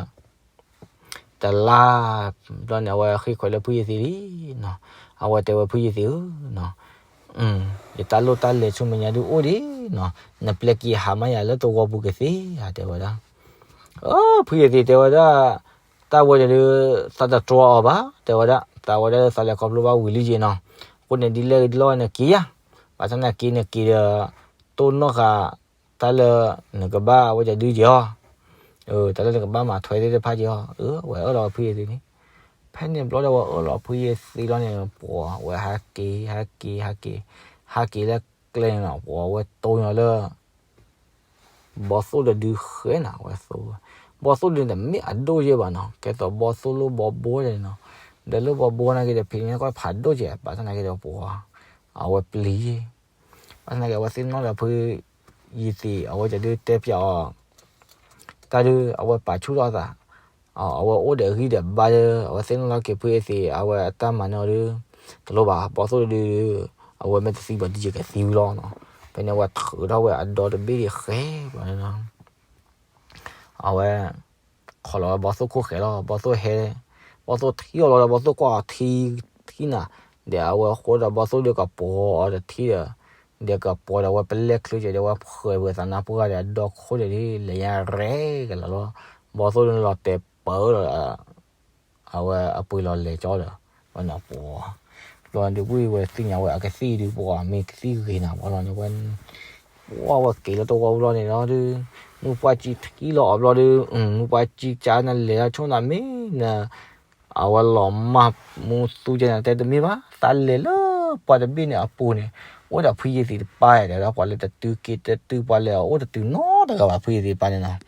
တလါ, ဘျီန့ၣ် အဝဲဃ့ခွဲးလၢဖုယသံးလံနီၤ, အဝဲတဲဝဲဖုယသံးဧၢနီၤ, ယတၢ်လိၣ်တၢ်လဲၤဆူမဲာ်ညါဒုးအိၣ်ဒံးနီၤ, နပျဲက့ၤဟးမးယၤလၢသဝီပူၤကသ့ဧါ တဲဝဲဒၣ်, ဖုယသံးတဲဝဲဒၣ်, တၢ်ဝဲဒၣ်ဒုး သးတတြီအီၤဘၣ် တဲဝဲဒၣ်, သးဝဲဒၣ်သးလဲၤခီဖျိဘၣ်ဝံၤလံက့ၤနီၤ, အဃိန့ၣ်ဒ်လဲၣ်ဂ့ၤဒ်လဲၣ်ဂ့ၤန့ၣ်က့ၤယၤ, ဘၣ်ဆၣ်သနာ်က့န့ၣ်က့ၤဒီး တိၢ်နီၣ်ဃာ် တၢ်လၢနကဘၣ်ဝဲဒၣ်ဒုးက့ၤအီၤ, တၢ်လၢနကဘၣ်မၤထွဲသ့ၣ်တဖၣ်က့ၤအီၤ, အဝဲအၢၣ်လီၤဖုယသံးန့ၣ်, ဖဲန့ၣ်ဘျီဒီးအဝဲအၢၣ်လီၤဖုယသံးလီၤန့ၣ် ပှၤဝဲဟးက့ၤ ဟးက့ၤ ဟးက့ၤ, ဟးက့ၤလၢကျဲန့ၣ်နီၤ, ပှၤဝဲတိၢ်ညီလၢ ဘီသိၣ်တဒုဃဲနၤဝဲသိ, ဘီသိၣ်ဒုန့ၣ်တမ့ၢ်အဒိၣ်ယဲၢ်ဘၣ်နီၤ, ကဲသိးဘီသိၣ်လၢဘီဘိန့ၣ်နီၤ, ဒီးလၢဘီဘိနာ်က့ဒီး ဖံန့ၣ်ကီၢ်ဖးဒိၣ်ကဲး ဘၣ်ဆၣ်သနာ်က့ဒီးပှၤ အဝဲပျံၤယဲၢ်, ဘၣ်ဆၣ်သနာ်က့အဝဲသ့ၣ်နီၣ်ဒီးဖုယသံး အဝဲကဒုးတဲပၠးအီၤ တၢ်ဒုး အဝဲပာ်ဆူၣ်ထီၣ်အသး, အဝဲအိၣ်ဒီးဂံၢ်ဒီးဘါဒီး အဝဲသ့ၣ်နီၣ်လီၤက့ၤဖုယသံး အဝဲအတၢ်မၤန့ၢ်အီၤဒုး တလိၣ်ဘၣ် ဘီသိၣ်တဒု, အဝဲမ့ၢ်တသံဘၣ်ဒုးယကသံဝံၤလီၤနီၤ, ဖဲန့ၣ်အဝဲထုးထီၣ်ဝဲအဒီတဘ့ၣ်ဒံးဃဲဘျီန့ၣ်နီၤ, အဝဲ ခီလီၤဘီသိၣ်ခိၣ်ဃဲလီၤ, ဘီသိၣ်ဟဲ, ဘီသိၣ်ထံၣ်အီၤလီၤဒီး ဘီသိၣ်ကွၢ်အီၤထံ, ထံနၤ, ဒီးအဝဲဃိဒီးဘီသိၣ်ဒုးကပီၤအီၤဒီးထံဒီး, ဒီးကပီၤဒီးအဝဲပလဲၢ် ချၢကဲးဒီး အဝဲဖှဲးပှဲၤသးနါပှၢ်ဒီးအဒီခိၣ်ဒီး လဲၤညါရဲကလီၤလီၤ, ဘီသိၣ်ဒုးလီၤတဲာ်ပၢလီၤဒီး အဝဲအပှ့ၤလီၤလဲၤကၠီဒီး ဝဲန့ၣ်ပှၤ, ဘျီဒုးဝံၤဝဲသ့ၣ်ညါဝဲအကသံၣ်ဒုး ပှၤမ့ၢ်ကသံၣ်ဂ့ၤနၤဘၣ်လီၤန့ၣ်ဝဲ, ပှၤဝဲက့ၤလၢတဝီပူၤလီၤန့ၣ်လီၤဒုး, မုၢ်ပှၢ်ကံထံလီၤအီၤဘျီဒုး, မုၢ်ပှၢ်ကံကၢနလဲၤတၢ်ဆိနၤမ့ၢ်န အဝဲလီၤမၢ်မူသူကဲန့ၣ် တဲတမ့ၢ်ဘၣ်, သးလဲၤလၢပှၤတဘ့ၣ်န့ၣ်အပူၤန့ၣ်, အိၣ်ဒီးဖုယသံးတပၢ်ယဲၢ် တဲဝဲဒၣ်ပှၤလၢတတုၤက့ၤတတုၤ ပှၤလဲၤအအိၣ်တတုၤနီတဂၤဘၣ် ဖုယသံးတပၢ်န့ၣ်နီၤ,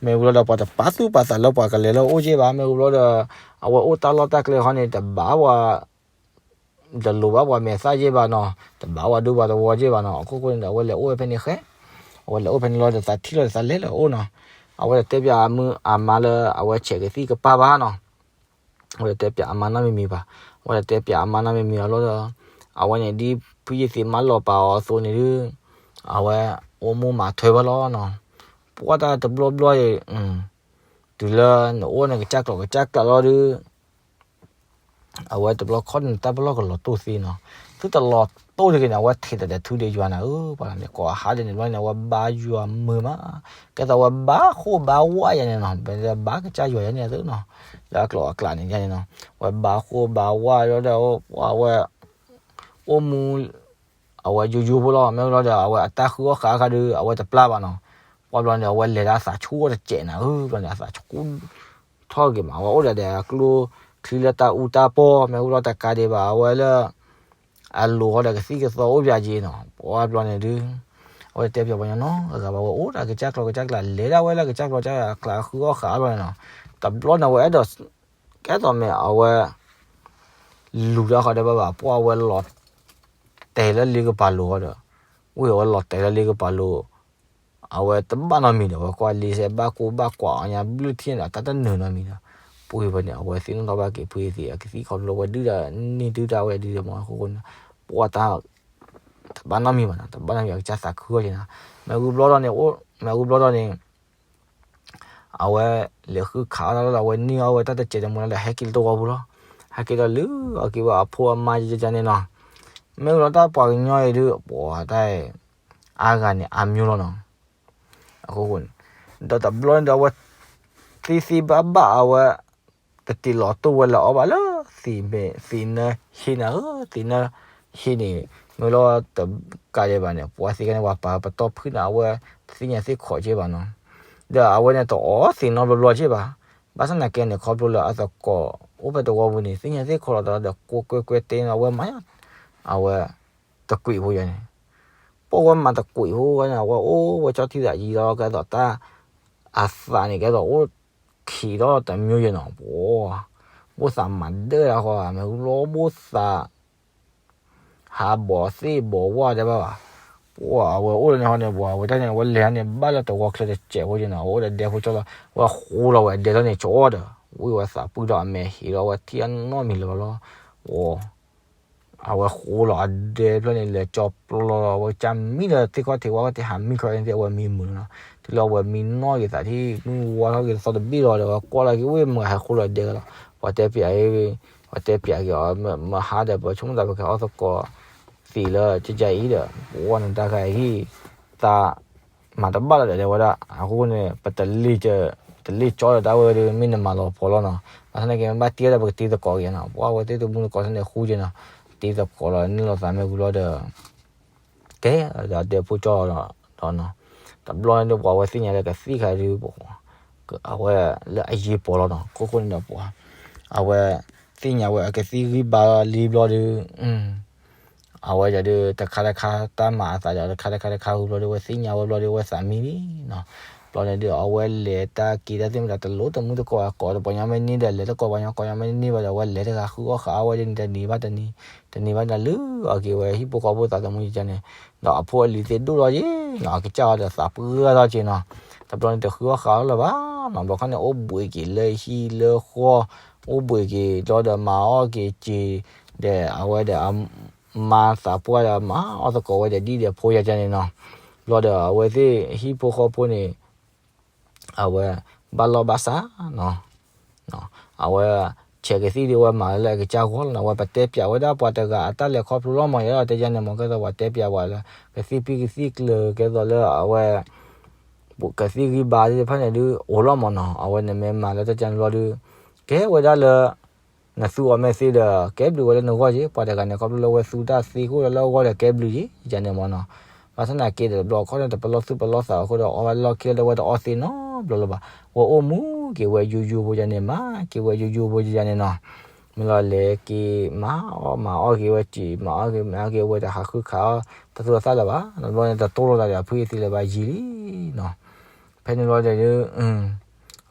မ့ၢ်ဝံၤလီၤဒီးပှၤတပာ်သူၣ်ပာ်သးလၢပှၤကလဲၤလၢအအိၣ်က့ၢ်ဘၣ်, မ့ၢ်ဝံၤလီၤဒီး အဝဲအိၣ်တၢ်လီၢ်တၢ်ကျဲဃီန့ၣ် တဘၣ်ပှၤ တလိၣ်ဘၣ်ပှၤမဲာ်သၣ်က့ၢ်ဘၣ်နီၤ, တဘၣ်ပှၤဒူပှၤသဝီက့ၢ်ဘၣ်နီၤ, အခိၣ်ဃိန့ၣ်ဒီး အဝဲလဲၤအိၣ်ဝဲဖဲန့ၣ်ဃဲ, အဝဲလဲၤအိၣ်ဖဲန့ၣ်လီၤဒီးသးထံၣ်လီၤဒီးသးလဲၤလၢအအိၣ်နီၤ, အဝဲတတဲပၠးအမါလၢအဝဲဆဲးကသံၣ်ကပၢ်ဘၣ်နီၤ, အဝဲတတဲပၠးအမါနီတမံၤမံၤဘၣ်, အဝဲတတဲပၠးအမါနီတမံၤမံၤအလီၢ်ဒီး, အဝဲန့ၣ်ဒ်ဖုယသံးမါလီၤပာ်အီၤအသိးန့ၣ်ဒုး, အဝဲအိၣ်မူမၤထွဲဝဲလီၤနီၤ, ပှၤတၢ်တဘျီဘျီအံၤ, တုၤလၢနအိၣ်နကစၢ်ကျိၤကစၢ်ကျးလီၤဒုး အဝဲတဘျီခီၣ်န့ၣ် တၢ်ပလီၢ်ကလီၤတိၢ်သ့နီၤ, သုတလီၤတိၢ်တဂ့ၤန့ၣ် အဝဲထဲးတၢ်ဒီးထူဒီးယွၤနၤဧၢ, ပှၤန့ၣ် ကိးဟါဒဲးန့ၣ်ဘျီန့ၣ် အဝဲဘါယွၤမုာ်မး, ကဲသိးအဝဲဘါဃိဘါဝါယၤန့ၣ်နီၤ, ပဘါကစၢ်ယွၤယၤန့ၣ်သ့နီၤ, လၢအကျိၤအကျဲန့ၣ်ယၤန့ၣ်နီၤ, အဝဲဘါဃိဘါဝါလီၤဒီး ပှၤအဝဲ အိၣ်မူ အဝဲယိယိဖိလီၤ, မ့ၢ်ဝံၤလီၤဒီး အဝဲအတၢ်ဃုအီၣ်ဃာ်အခါဒုး အဝဲတပျၢ်ဘၣ်နီၤ, ပှၤဘျီန့ၣ် အဝဲလဲၤတၢ်သးဆူၣ်တစဲးနၤဧၢ, ဘျီန့ၣ် အသးဆူၣ်ထီၣ်ဂ့ၤမး, အဝဲအိၣ်ဒီးဒီးကျိချံလၢတၢ်အူတၢ်ပီၢ်, မ့ၢ်ဝံၤလီၤတကးဒံးဘၣ် အဝဲလၢ အလိၤဃီဒီးကသံၣ်ကသီအိၣ်ပၠးက့ၤနီၤ, ပှၤဘျီန့ၣ်ဒုး အဝဲတဲပၠးပှၤညီနီတဂၤဘၣ်, အဝဲအိၣ်တၢ်ကစၢ်ကျိၤကစၢ်ကျး လဲၤဒၣ်ဝဲလၢကစၢ်ကျိၤကစၢ်ကျးကျးဃုအီၣ်ဃာ်အါဘျီန့ၣ်နီၤ, တဘျီန့ၣ် အဝဲအဲၣ်ဒိး ကဲသိးမ့ၢ်အဝဲ လူၤတၢ်ဃီဒီးဘၣ်ဘၣ်, ပှၤအဝဲလီၤတဲာ်လၢလ့ကပၤလိၤဃီဒီး, ဝံၤအဝဲလီၤတဲာ်လၢလ့ကပၤလိၤ အဝဲတဘၣ်နီတမံၤဒီး အဝဲကွၢ်လံာ်စဲးဘၣ်ကိၢ်ဘၣ်ကွၢ်အီၤညါဘျုးထံၣ်န့ၣ်ဒီး တၢ်တနၢၤနီတမံၤဒီး, ပှၤဖဲန့ၣ် အဝဲသ့ၣ်နီၣ်ထီၣ်ဘၣ်က့ၤဖုယသံးအကသံၣ်ခီဖျိဝဲဒုၣ်ဒီး န့ၢ်ဒုၣ်တၢ်ဝဲဒုၣ်ဒီးမ့ၢ်အဃိန့ၣ်, ပှၤတၢ် တဘၣ်နီတမံၤဘၣ်နီၤ, တဘၣ်နီတမံၤ အကစၢ်သးခုအီၣ်က့ၤနၤ, မ့ၢ်ဝံၤဘျီဒီးန့ၣ် မ့ၢ်ဝံၤဘျီဒီးန့ၣ် အဝဲလဲၤဃုခးအီၣ်တၢ်လီၤဒီး အဝဲန့ၢ်အီၣ်ဝဲတၢ်တစဲးတမှဲလီၤဒီး ဟဲက့ၤလၢတဝီပူၤလီၤ, ဟဲက့ၤဒီးလုၢ်အီၣ်က့ၤဝဲအဖိအမါယကန့ၣ်နီၤ, မ့ၢ်ဝံၤလီၤတၢ်ပှၤကညီအံၤဒုး ပှၤတၢ် အါဂၤန့ၣ်အါမျိၤလီၤနီၤ, အဃိန့ၣ် ဒီးတဘျီန့ၣ်ဒီး အဝဲ သ့သ့ဘၣ်ဘၣ်အဝဲ တတ့ၢ်လီၤတိၢ်ဝဲလၢအီၣ်ဘၣ်လၢ သ့ၣ်မ့ၢ် သ့ၣ်နၢဟ့နၤဧၢ, သ့ၣ်နၢဟ့န့ၣ် မ့ၢ်လီၤတကးဒံးဘၣ်န့ၣ် ပှၤသ့ၣ်ကန့ၣ် ပှၤပာ်ပတီၢ်ဖုၣ်န့ၣ် အဝဲသ့ၣ်ညါသ့ၣ်ခိးက့ဘၣ်နီၤ, ဒီးအဝဲန့ၣ်တအီၣ်သ့ၣ်နီတဘျီဘျီက့ဘၣ်, ဘၣ်ဆၣ်သနာ်က့န့ၣ် ခီဖျိလၢအသကိးအိၣ်ဖဲတဝီပူၤန့ၣ် သ့ၣ်ညါသ့ၣ်ခိးလီၤဒီး ကိးကွဲကွဲတဲန့ၣ် အဝဲမၤညါ အဝဲ တကွံာ်ဖိယၤန့ၣ်, ပှၤဝဲမၤတကွံာ်ဖိန့ၣ် အဝဲအိၣ်ဝဲကၠီထံသးယံၤလီၤ ကဲသိးတၢ် အသးန့ၣ် ကဲသိးအိၣ်ခံးဒီးတမျိၤယဲၢ်နီၤ, ပှၤ ဘိၣ်သးမၤဒၢတၢ်ဃီ မ့ၢ်ဝံၤလီၤဘိၣ်သး ဟးဘီးသ့ၣ်ဘီးဝါတဲဘၣ်ဘၣ်, ပ အဝဲအိၣ်လၢန့ၣ်ဟီန့ၣ် ပှၤဝဲတၢ်န့ၣ် အဝဲလဲၤဟီန့ၣ် ဘၣ်လၢတဝီချၢတစဲးဖိက့နီၤ, အဝဲအိၣ်ဒီးဒဲဖိကၠီလီၤ, အဝဲဃိလီၤဝဲအဒဲလီၤန့ၣ် ကၠီဒီး ဝံၣ်ဝဲသးပုၢ်ဒီးအမဲာ်ဟ့ၣ်လီၤ အဝဲထံၣ်အနီၣ်မံၤလၢၤဘၣ်လီၤ. အဝဲဃိလီၤအဒဲဖျၢၣ်န့ၣ် လဲၤကၠီပျီလီၤ အဝဲကစၢ်မံလၢသ့ၣ်ခီၣ်ထံးဝဲ ဝဲတဟးမံခီန့ၣ် အဝဲမံမုာ်လီၤနီၤ, တုၤလၢအဝဲမံနီၣ်က့ၤသးထံၣ် မုၢ်ဝါထီၣ်က့ၤသီတဘ့ၣ်လီၤဒီး အဝဲကွၢ်လီၤက့ၤ ဝ့ၢ်မုၢ်ဟဲဃိလီၤဒဲလီၤ, ပှၤတဲပၠးအံၤ ပှၤတဲပၠးက့ၤအီၤ မဟါဒီး ပဆိကမိၣ်သးပကဟဲအီၣ်သကိး သံးလၢကကအံၤဒီး ပဝဲနတၢ်ခါအံၤ သး မၤတဘၣ်လီၤဒီး တဲဝဲဒၣ် အဃိန့ၣ် ပတလ့ၣ်က ပတလ့ၣ်ကၠီဒီးတၢ်ဝဲဒီး မ့ၢ်နမၤလီၤဖီလီၤနီၤ, ဘၣ်ဆၣ်သနာ်က့ မ့ၢ်ဘၣ်တ့ဒီး ပကတ့သကိးက့ၤနီၤ, ပှၤဝဲသ့ၣ်တမူသကိးဆၢန့ၣ်ဃူက့နီၤ, တ့သကိးလီၤ န့ၢ်လီၤသးမ့ၢ်ဝံၤလီၤဒီး ကဲ ဒီးဒဲဖိကၠီဒီး တဘျီန့ၣ်ဒီး ပှၤဝဲသ့ၣ်ညါလၢကသံၣ်ခါဒုး အဝဲလၢအယ့ၤပီၤလီၤနီၤ, ခိၣ်ဃိန့ၣ်ဒီးပှၤ အဝဲသ့ၣ်ညါဝဲအကသံၣ်ဂံၢ်ဘါလံဘျီဒီး အဝဲဒီး တခါတခါ တၢ်မၤအသးဒီး တခါတခါတခါဝံၤဘျီဒီး အဝဲသ့ၣ်ညါဝဲဘျီဒီး အဝဲသးမံလံနီၤ, ဘျီန့ၣ်ဒီး အဝဲလဲၤတၢ်က့ၤတၢ်သ့ၣ်မတၤ တလိၣ်တမူသကိး ကိးဒီးပှၤညီမ့ၢ်န့ၢ်ဒီး လဲၤတကိးပှၤညီ ပှၤညီမ့ၢ်န့ၢ်ဘၣ်ဒီး အဝဲလဲၤတဂၤဃုအီၣ်ဃာ်အီၣ်ဝဲဒၣ်န့ၣ် တနံၤဘၣ်တနံၤ တနံၤဘၣ်တနံၤ လုၢ်အီၣ်က့ၤဝဲဟံၣ်ဖိဃီဖိသးသမူယကန့ၣ်, ဒီးအဖိအလံၤသ့ၣ်ဒိၣ်လီၤက့နီၤ, အကစၢ်အီၤဒီးသးပှၢ်ထီၣ်က့နီၤ, တဘျီန့ၣ် တဃုအီၣ်ဃာ်အီၣ်လၢၤဘၣ်နီၤ, ဘျီခီန့ၣ် အိၣ်ဘှံးက့ၤလၢဟံၣ်လၢဃီ အိၣ်ဘှံးက့ၤလီၤဒီး မၤအီၣ်က့ၤစ့ၤ ဒီးအဝဲဒီး မါသးပှၢ်ဒီး မၤအီၣ်သကိးဝဲဒီးဒ်ဒီးဖိယကန့ၣ်နီၤ, ဘျီဒီးအဝဲသ့ၣ်ဟံၣ်ဖိဃီဖိန့ၣ် အဝဲ ဘၣ်လီၢ်ဘၣ်စးနီၤ, အဝဲ ဆဲးကသံၣ်ဒ်ဝဲမၤလၢအကစၢ်ဂီၢ်လီၤနီၤ, အဝဲပတဲပၠးဝဲဒၣ်ပှၤတဂၤအတၢ်လဲၤခီဖျိလီၤမး, ယအဲၣ်ဒိးတဲယၤန့ၣ်မး ကဲသိးပှၤတဲပၠးပှၤလၢ ကသံၣ်ပံၢ်ကသံၣ်ကျၢၤ ကဲသိးလၢအဝဲ ကသံၣ်ဂံၢ်ဘါသ့ၣ်တဖၣ်န့ၣ်ဒုး အိၣ်လီၤမးနီၤ, အဝဲန့ၣ်မ့ၢ်မၤလၢတၢ်ကန့ၣ်ဘျီဒီး ကဲဝဲဒၣ်လၢ နသူအီၤမ့ၢ်သ့ဒီး ကဲဘျုးဝဲလၢနဂီၢ်က့, ပှၤတဂၤန့ၣ် ခီဖျိလၢဝဲသူတၢ်သ့အဃိဒီးလၢအဂီၢ်ဒီးကဲဘျုးက့ ယကန့ၣ်မးနီၤ, ဘၣ်ဆၣ်သနာ်က့ဒီး တဘျီခီန့ၣ် တပလီၢ်သူၣ်ပလီၢ်သးအဃိဒီး အီၣ်ဝဲလီၢ်ခံလီၤဒီး ဝဲတအီၣ်သ့နီတဘျီလၢၤဘၣ်, ဝဲအိၣ်မူက့ၤဝဲယိယိဖိယကန့ၣ် မၤက့ၤဝဲယိယိဖိယကန့ၣ်နီၤ, မ့ၢ်လီၤလဲၤက့ၤ မၤအီၣ်မၤအီၣ်က့ၤဝဲစံး မၤအီၣ်က့ၤမၤအီၣ်က့ၤဝဲတဟးဃုခးအီၣ် တၢ်သူၣ်လီၤသးလၢၤဘၣ်, တဘျီန့ၣ် တတိၢ်လိာ်သးဒီးအဖုအသံးလၢၤဘၣ်ယံာ်လံနီၤ, ဖဲန့ၣ်ဘျီဒီး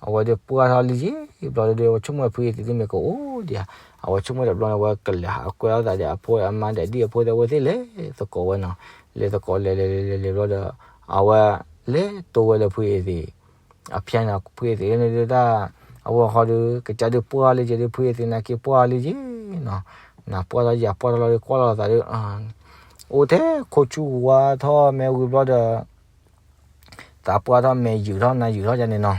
အဝဲဒီးပှၢ်ထီၣ်လံယံာ်ဘျီဒီး အဝဲဆိကမိၣ်ဝဲဖုအသံးသ့ၣ်မ့ၢ်ကအိၣ်ဒံးဧါ, အဝဲဆိကမိၣ်တဘျီန့ၣ် အဝဲကလဲၤဟးကွဲအီၣ်သးဒီးအဖိအမါဒီးဒ်အဖိသ့ၣ်ဝဲသ့ၣ်လဲၤသကိးဝဲနီၤ, လဲၤသကိးလဲၤလဲၤလဲၤလဲၤလဲၤဘျီဒီး အဝဲလဲၤတိဝဲလၢဖုအသံး အဖျါန့ၣ် ဖုအသံးန့ၣ်ဒုးတၢ် အဝဲဃီဒီး ကစၢ်ဒုးပှၢ်လံက့ၤဒုး ဖုအသံးနာ်က့ပှၢ်လံက့ၤနီၤ, နပှၢ်ထီၣ်ယၤပှၢ်ထီၣ်လီၤဒီး ကွၢ်လီၤသးဒီး အိၣ်ထဲခိၣ်ဆူၣ်ဝါထီၣ်မ့ၢ်ဝံၤဘျီဒီး သးပှၢ်ထီၣ်မဲာ်ယုာ်ထီၣ်နါယုာ်ထီၣ်ယါန့ၣ်နီၤ,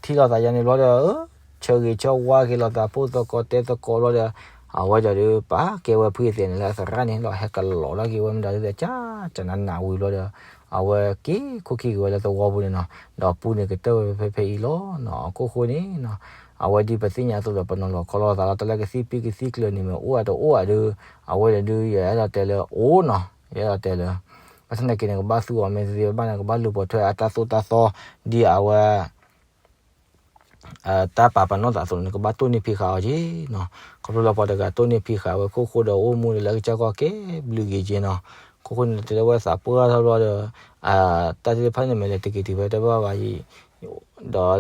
ထံၣ်လိာ်သးယါန့ၣ်ဘျီဒီး ဆၢဂ့ၤဆၢဝါက့ၤလိာ်သးဖိသကိးတဲသကိးဘျီဒီး အဝဲဒီးဒုးပာ်ကဲဝဲဖုအသံးန့ၣ်လၢအသရၣ်န့ၣ် ဒီးဟဲကလီၤထီၣ်က့ၤဝဲမတၤဒုးဒီးကၢ်တနးနးဝံၤဘျီဒီး အဝဲက့ၤခိၣ်ခံက့ၤဝဲလၢသဝီပူၤန့ၣ်နီၤ, ဒီးပူန့ၣ်ကတၢၢ်ဝဲဖဲဖဲအံၤလီၤနီၤ, အခိၣ်ဃိန့ၣ်နီၤ, အဝဲဒ်ပသ့ၣ်ညါအသိးဒီး ပနီၤလီၤခီလီၤသးလီၤ တၢ်လၢကသံၣ်ပံၢ်ကသံၣ်ကျၢၤန့ၣ်မ့ၢ်အိၣ်ဧါတအိၣ်ဧါဒီး အဝဲဒီးဒုးယအဲၣ်ဒိးတဲလၢအိၣ်နီၤ, ယအဲၣ်ဒိးတဲလၢ ဘၣ်ဆၣ်သနာ်က့န့ၣ် ကဘၣ်သူအီၤမ့ၢ်သ့ ဘၣ်န့ၣ် ကဘၣ်လူၤပိာ်ထွဲအတၢ်သိၣ်တၢ်သီ ဒ်အဝဲ တၢ်ပာ်ပနီၣ်သးအသိးန့ၣ် ကဘၣ်တိၢ်န့ၢ်ဖံးဃာ်အီၤက့ၤနီၤ, ခီဖျိလၢပှၤတဂၤတိၢ်န့ၢ်ဖံးဃာ်ဝဲခိၣ်ဃိဒီးအိၣ်မူဒီးလၢအကစၢ်ကီၢ်ကဲဘျုးက့ၤက့ၤနီၤ, ခိၣ်ဃိန့ၣ်တဲလၢဝဲသးပှၢ်ထီၣ်ဘျီဒီး တၢ်သ့ၣ်တဖၣ်န့ၣ်မ့ၢ်လဲၤတက့ၤတုၤဖဲတဘၣ်ဘၣ်ယံၤ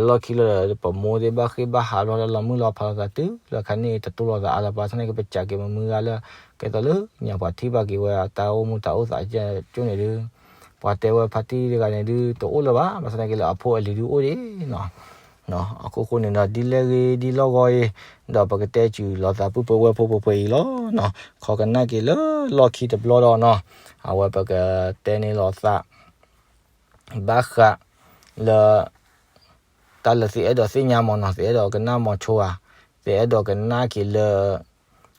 ဒီးလီၢ်ခံလီၤဒီး ပမိၢ်သ့ၣ်ဘၣ်ဃ့ၢ်ဘၣ်ဟးဘျီဒီး လီၤမုၢ်လီၤဖးလိာ်သးတုၤလၢခါန့ၣ် တတိၢ်လိာ်သးအါလၢၤဘၣ် ဘၣ်ဆၣ်သနာ်က့ ပစံးက့ၤမုၢ်မုၢ်ဂၤလၢ ကဲသိးလၢညါပှၤထံၣ်ဘၣ်က့ၤဝဲတၢ်အိၣ်မူတၢ်အိၣ်သးကၢ်ကၠိန့ၣ်ဒုး ပှၤတဲဝဲဖါတံၢ်တဂၤန့ၣ်ဒုး တအိၣ်လၢၤဘၣ် ဘၣ်ဆၣ်သနာ်က့လၢအဖိအလံၤဒုးအိၣ်ဒံးနီၤ, အခိၣ်ဃိန့ၣ်ဒီး ဒ်လဲၣ်ဂ့ၤဒ်လီၢ်ဂီၤအံၤ ဒီးပကတဲစူၤလိာ်သးပုၢ်ပဝဲၢ်ဖိပှဲၤပှဲၤအံၤလီၤနီၤ, ခီကနၣ်က့ၤလၢလီၢ်ခံတဘျီဒီးနီၤ, အဝဲပကတဲန့ၢ်လိာ်သး ဘၣ်ဃးလၢ တၢ်လၢသုအဲၣ်ဒိးသ့ၣ်ညါမ့ၢ်နီၤ, သုအဲၣ်ဒိးကနၣ်မ့ၢ်ဆိဧါ, သုအဲၣ်ဒိးကနၣ်က့ၤလၢ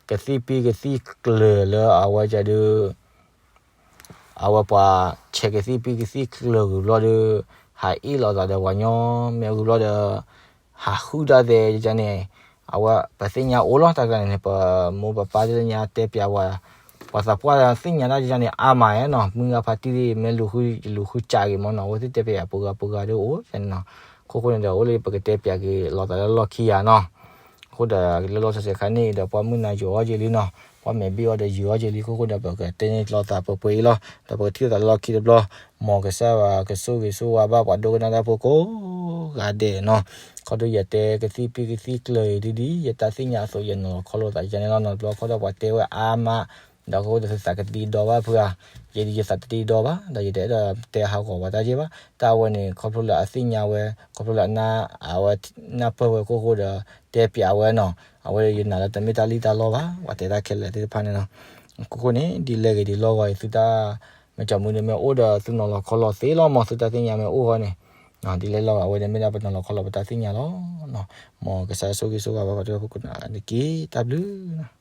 ကသံၣ်ပံၢ်ကသံၣ်ကျၢၤလၢအဝဲကဒုး အဝဲပှၤဆဲးကသံၣ်ပံၢ်ကသံၣ်ကျၢၤဂုၤဘျီဒီး ဟးအ့ၣ်လိာ်သးဒီးပှၤညီမ့ၢ်ဂုၤဘျီဒီး ဟးဟုၣ်တၢ်သဲယန့ၣ် အဝဲပသ့ၣ်ညါအိၣ်လီၤတၢ်ကျါန့ၣ်န့ၣ် ပမိၢ်ပပၢ်သ့ၣ်ညါတဲပၠးဝဲ ပှၤသးပှၢ်သ့ၣ်ညါတၢ်ယန့ၣ် အါမးနီၤ, မုၢ်ဂၤဖါတံၢ်မ့ၢ်လူၤဃုစးက့ၤမ့ၢ်နီၤ, အဝဲသ့ၣ်တဲပၠးပှၤဂၤပှၤဂၤဒီးအိၣ်န့ၣ်နီၤ, ခိၣ်ဃိန့ၣ်ဒီး အိၣ်လၢပကတဲပၠးက့ၤလိာ်သးလၢလီၢ်ခံယၤနီၤ, အဃိဒီးလၢလီၢ်ဆဲးဆဲးခါန့ၣ်ဒီး ပှၢ်မုၢ်နၤယိၤအီၣ်က့ၤလံနီၤ, ပှၢ်မဲာ်ဘ့ၣ်အီၤဒီးယိၤအီၣ်က့ၤလံ, ခိၣ်ဃိဒီး ပကတဲန့ၢ်လိာ်သးပှဲၤပှဲၤအံၤလီၤ, ဒီးပကထံၣ်လိာ်သးလၢလီၢ်ခံတဘျီ, မ်ကစၢ်ယွၤကဆိၣ်ဂ့ၤဆိၣ်ဝါဘၣ် ပှၤဒိကနၣ်တၢ်ဖိကိးဂၤဒဲးနီၤ, ခီဒီးယတဲကသံၣ်ပံၢ်ကသံၣ်ကျၢၤအံၤဒ်ဒ် ယတၢ်သ့ၣ်ညါအသိး ယနီၤလီၤခီလိာ်သးယန့ၣ်လီၤနီၤ, တဘျီခီဒီးပှၤတဲဝဲအါမး, ဒီးခိၣ်ဃိဒီးသုသးကသံဒီဘၣ်ဖုဂၤ, ယ ယဲဒၣ်ယသးတတ့ဒီဘၣ်, ဒီးယတအဲၣ်ဒိးတဲဟးဂီၤပှၤတၢ်ယဲၢ်ဘၣ်. တၢ်အဝဲန့ၣ် ခီဖျိလၢအသ့ၣ်ညါဝဲ, ခီဖျိလၢအနၢ်, အဝဲနၢ်ပၢၢ်ဝဲအခိၣ်ဃိဒီး တဲပၠးဝဲနီၤ. အဝဲယနာ်လၢတမ့ၢ်တၢ်လံၣ်တၢ်လီဘၣ်, ပှၤတဲတၢ်ခဲလၢာ်သ့ၣ်တဖၣ်န့ၣ်နီၤ. အခိၣ်ဃိန့ၣ် ဒ်လဲၣ်ဂ့ၤဒ်လဲၣ်ဂ့ၤ သုတၢ်မၤစၢၤမူန့ၣ် မ့ၢ်အိၣ်ဒီးသုနီၤလီၤခီလီၤသ့လီၤ. မ်သုတၢ်သ့ၣ်ညါမ့ၢ်အိၣ်ဃီန့ၣ်, ဒ်လဲၣ်လီၤ အဝဲန့ၣ်မ့ၢ်ဒၣ်ပနီၤလီၤခီလီၤပတၢ်သ့ၣ်ညါလီၤ. မ်ကစၢ်ဆိၣ်ဂ့ၤဆိၣ်ဝါဘၣ်ပှၤတဖၣ်ကိးဂၤဒဲးတက့ၢ်. တၢ်ဘျုး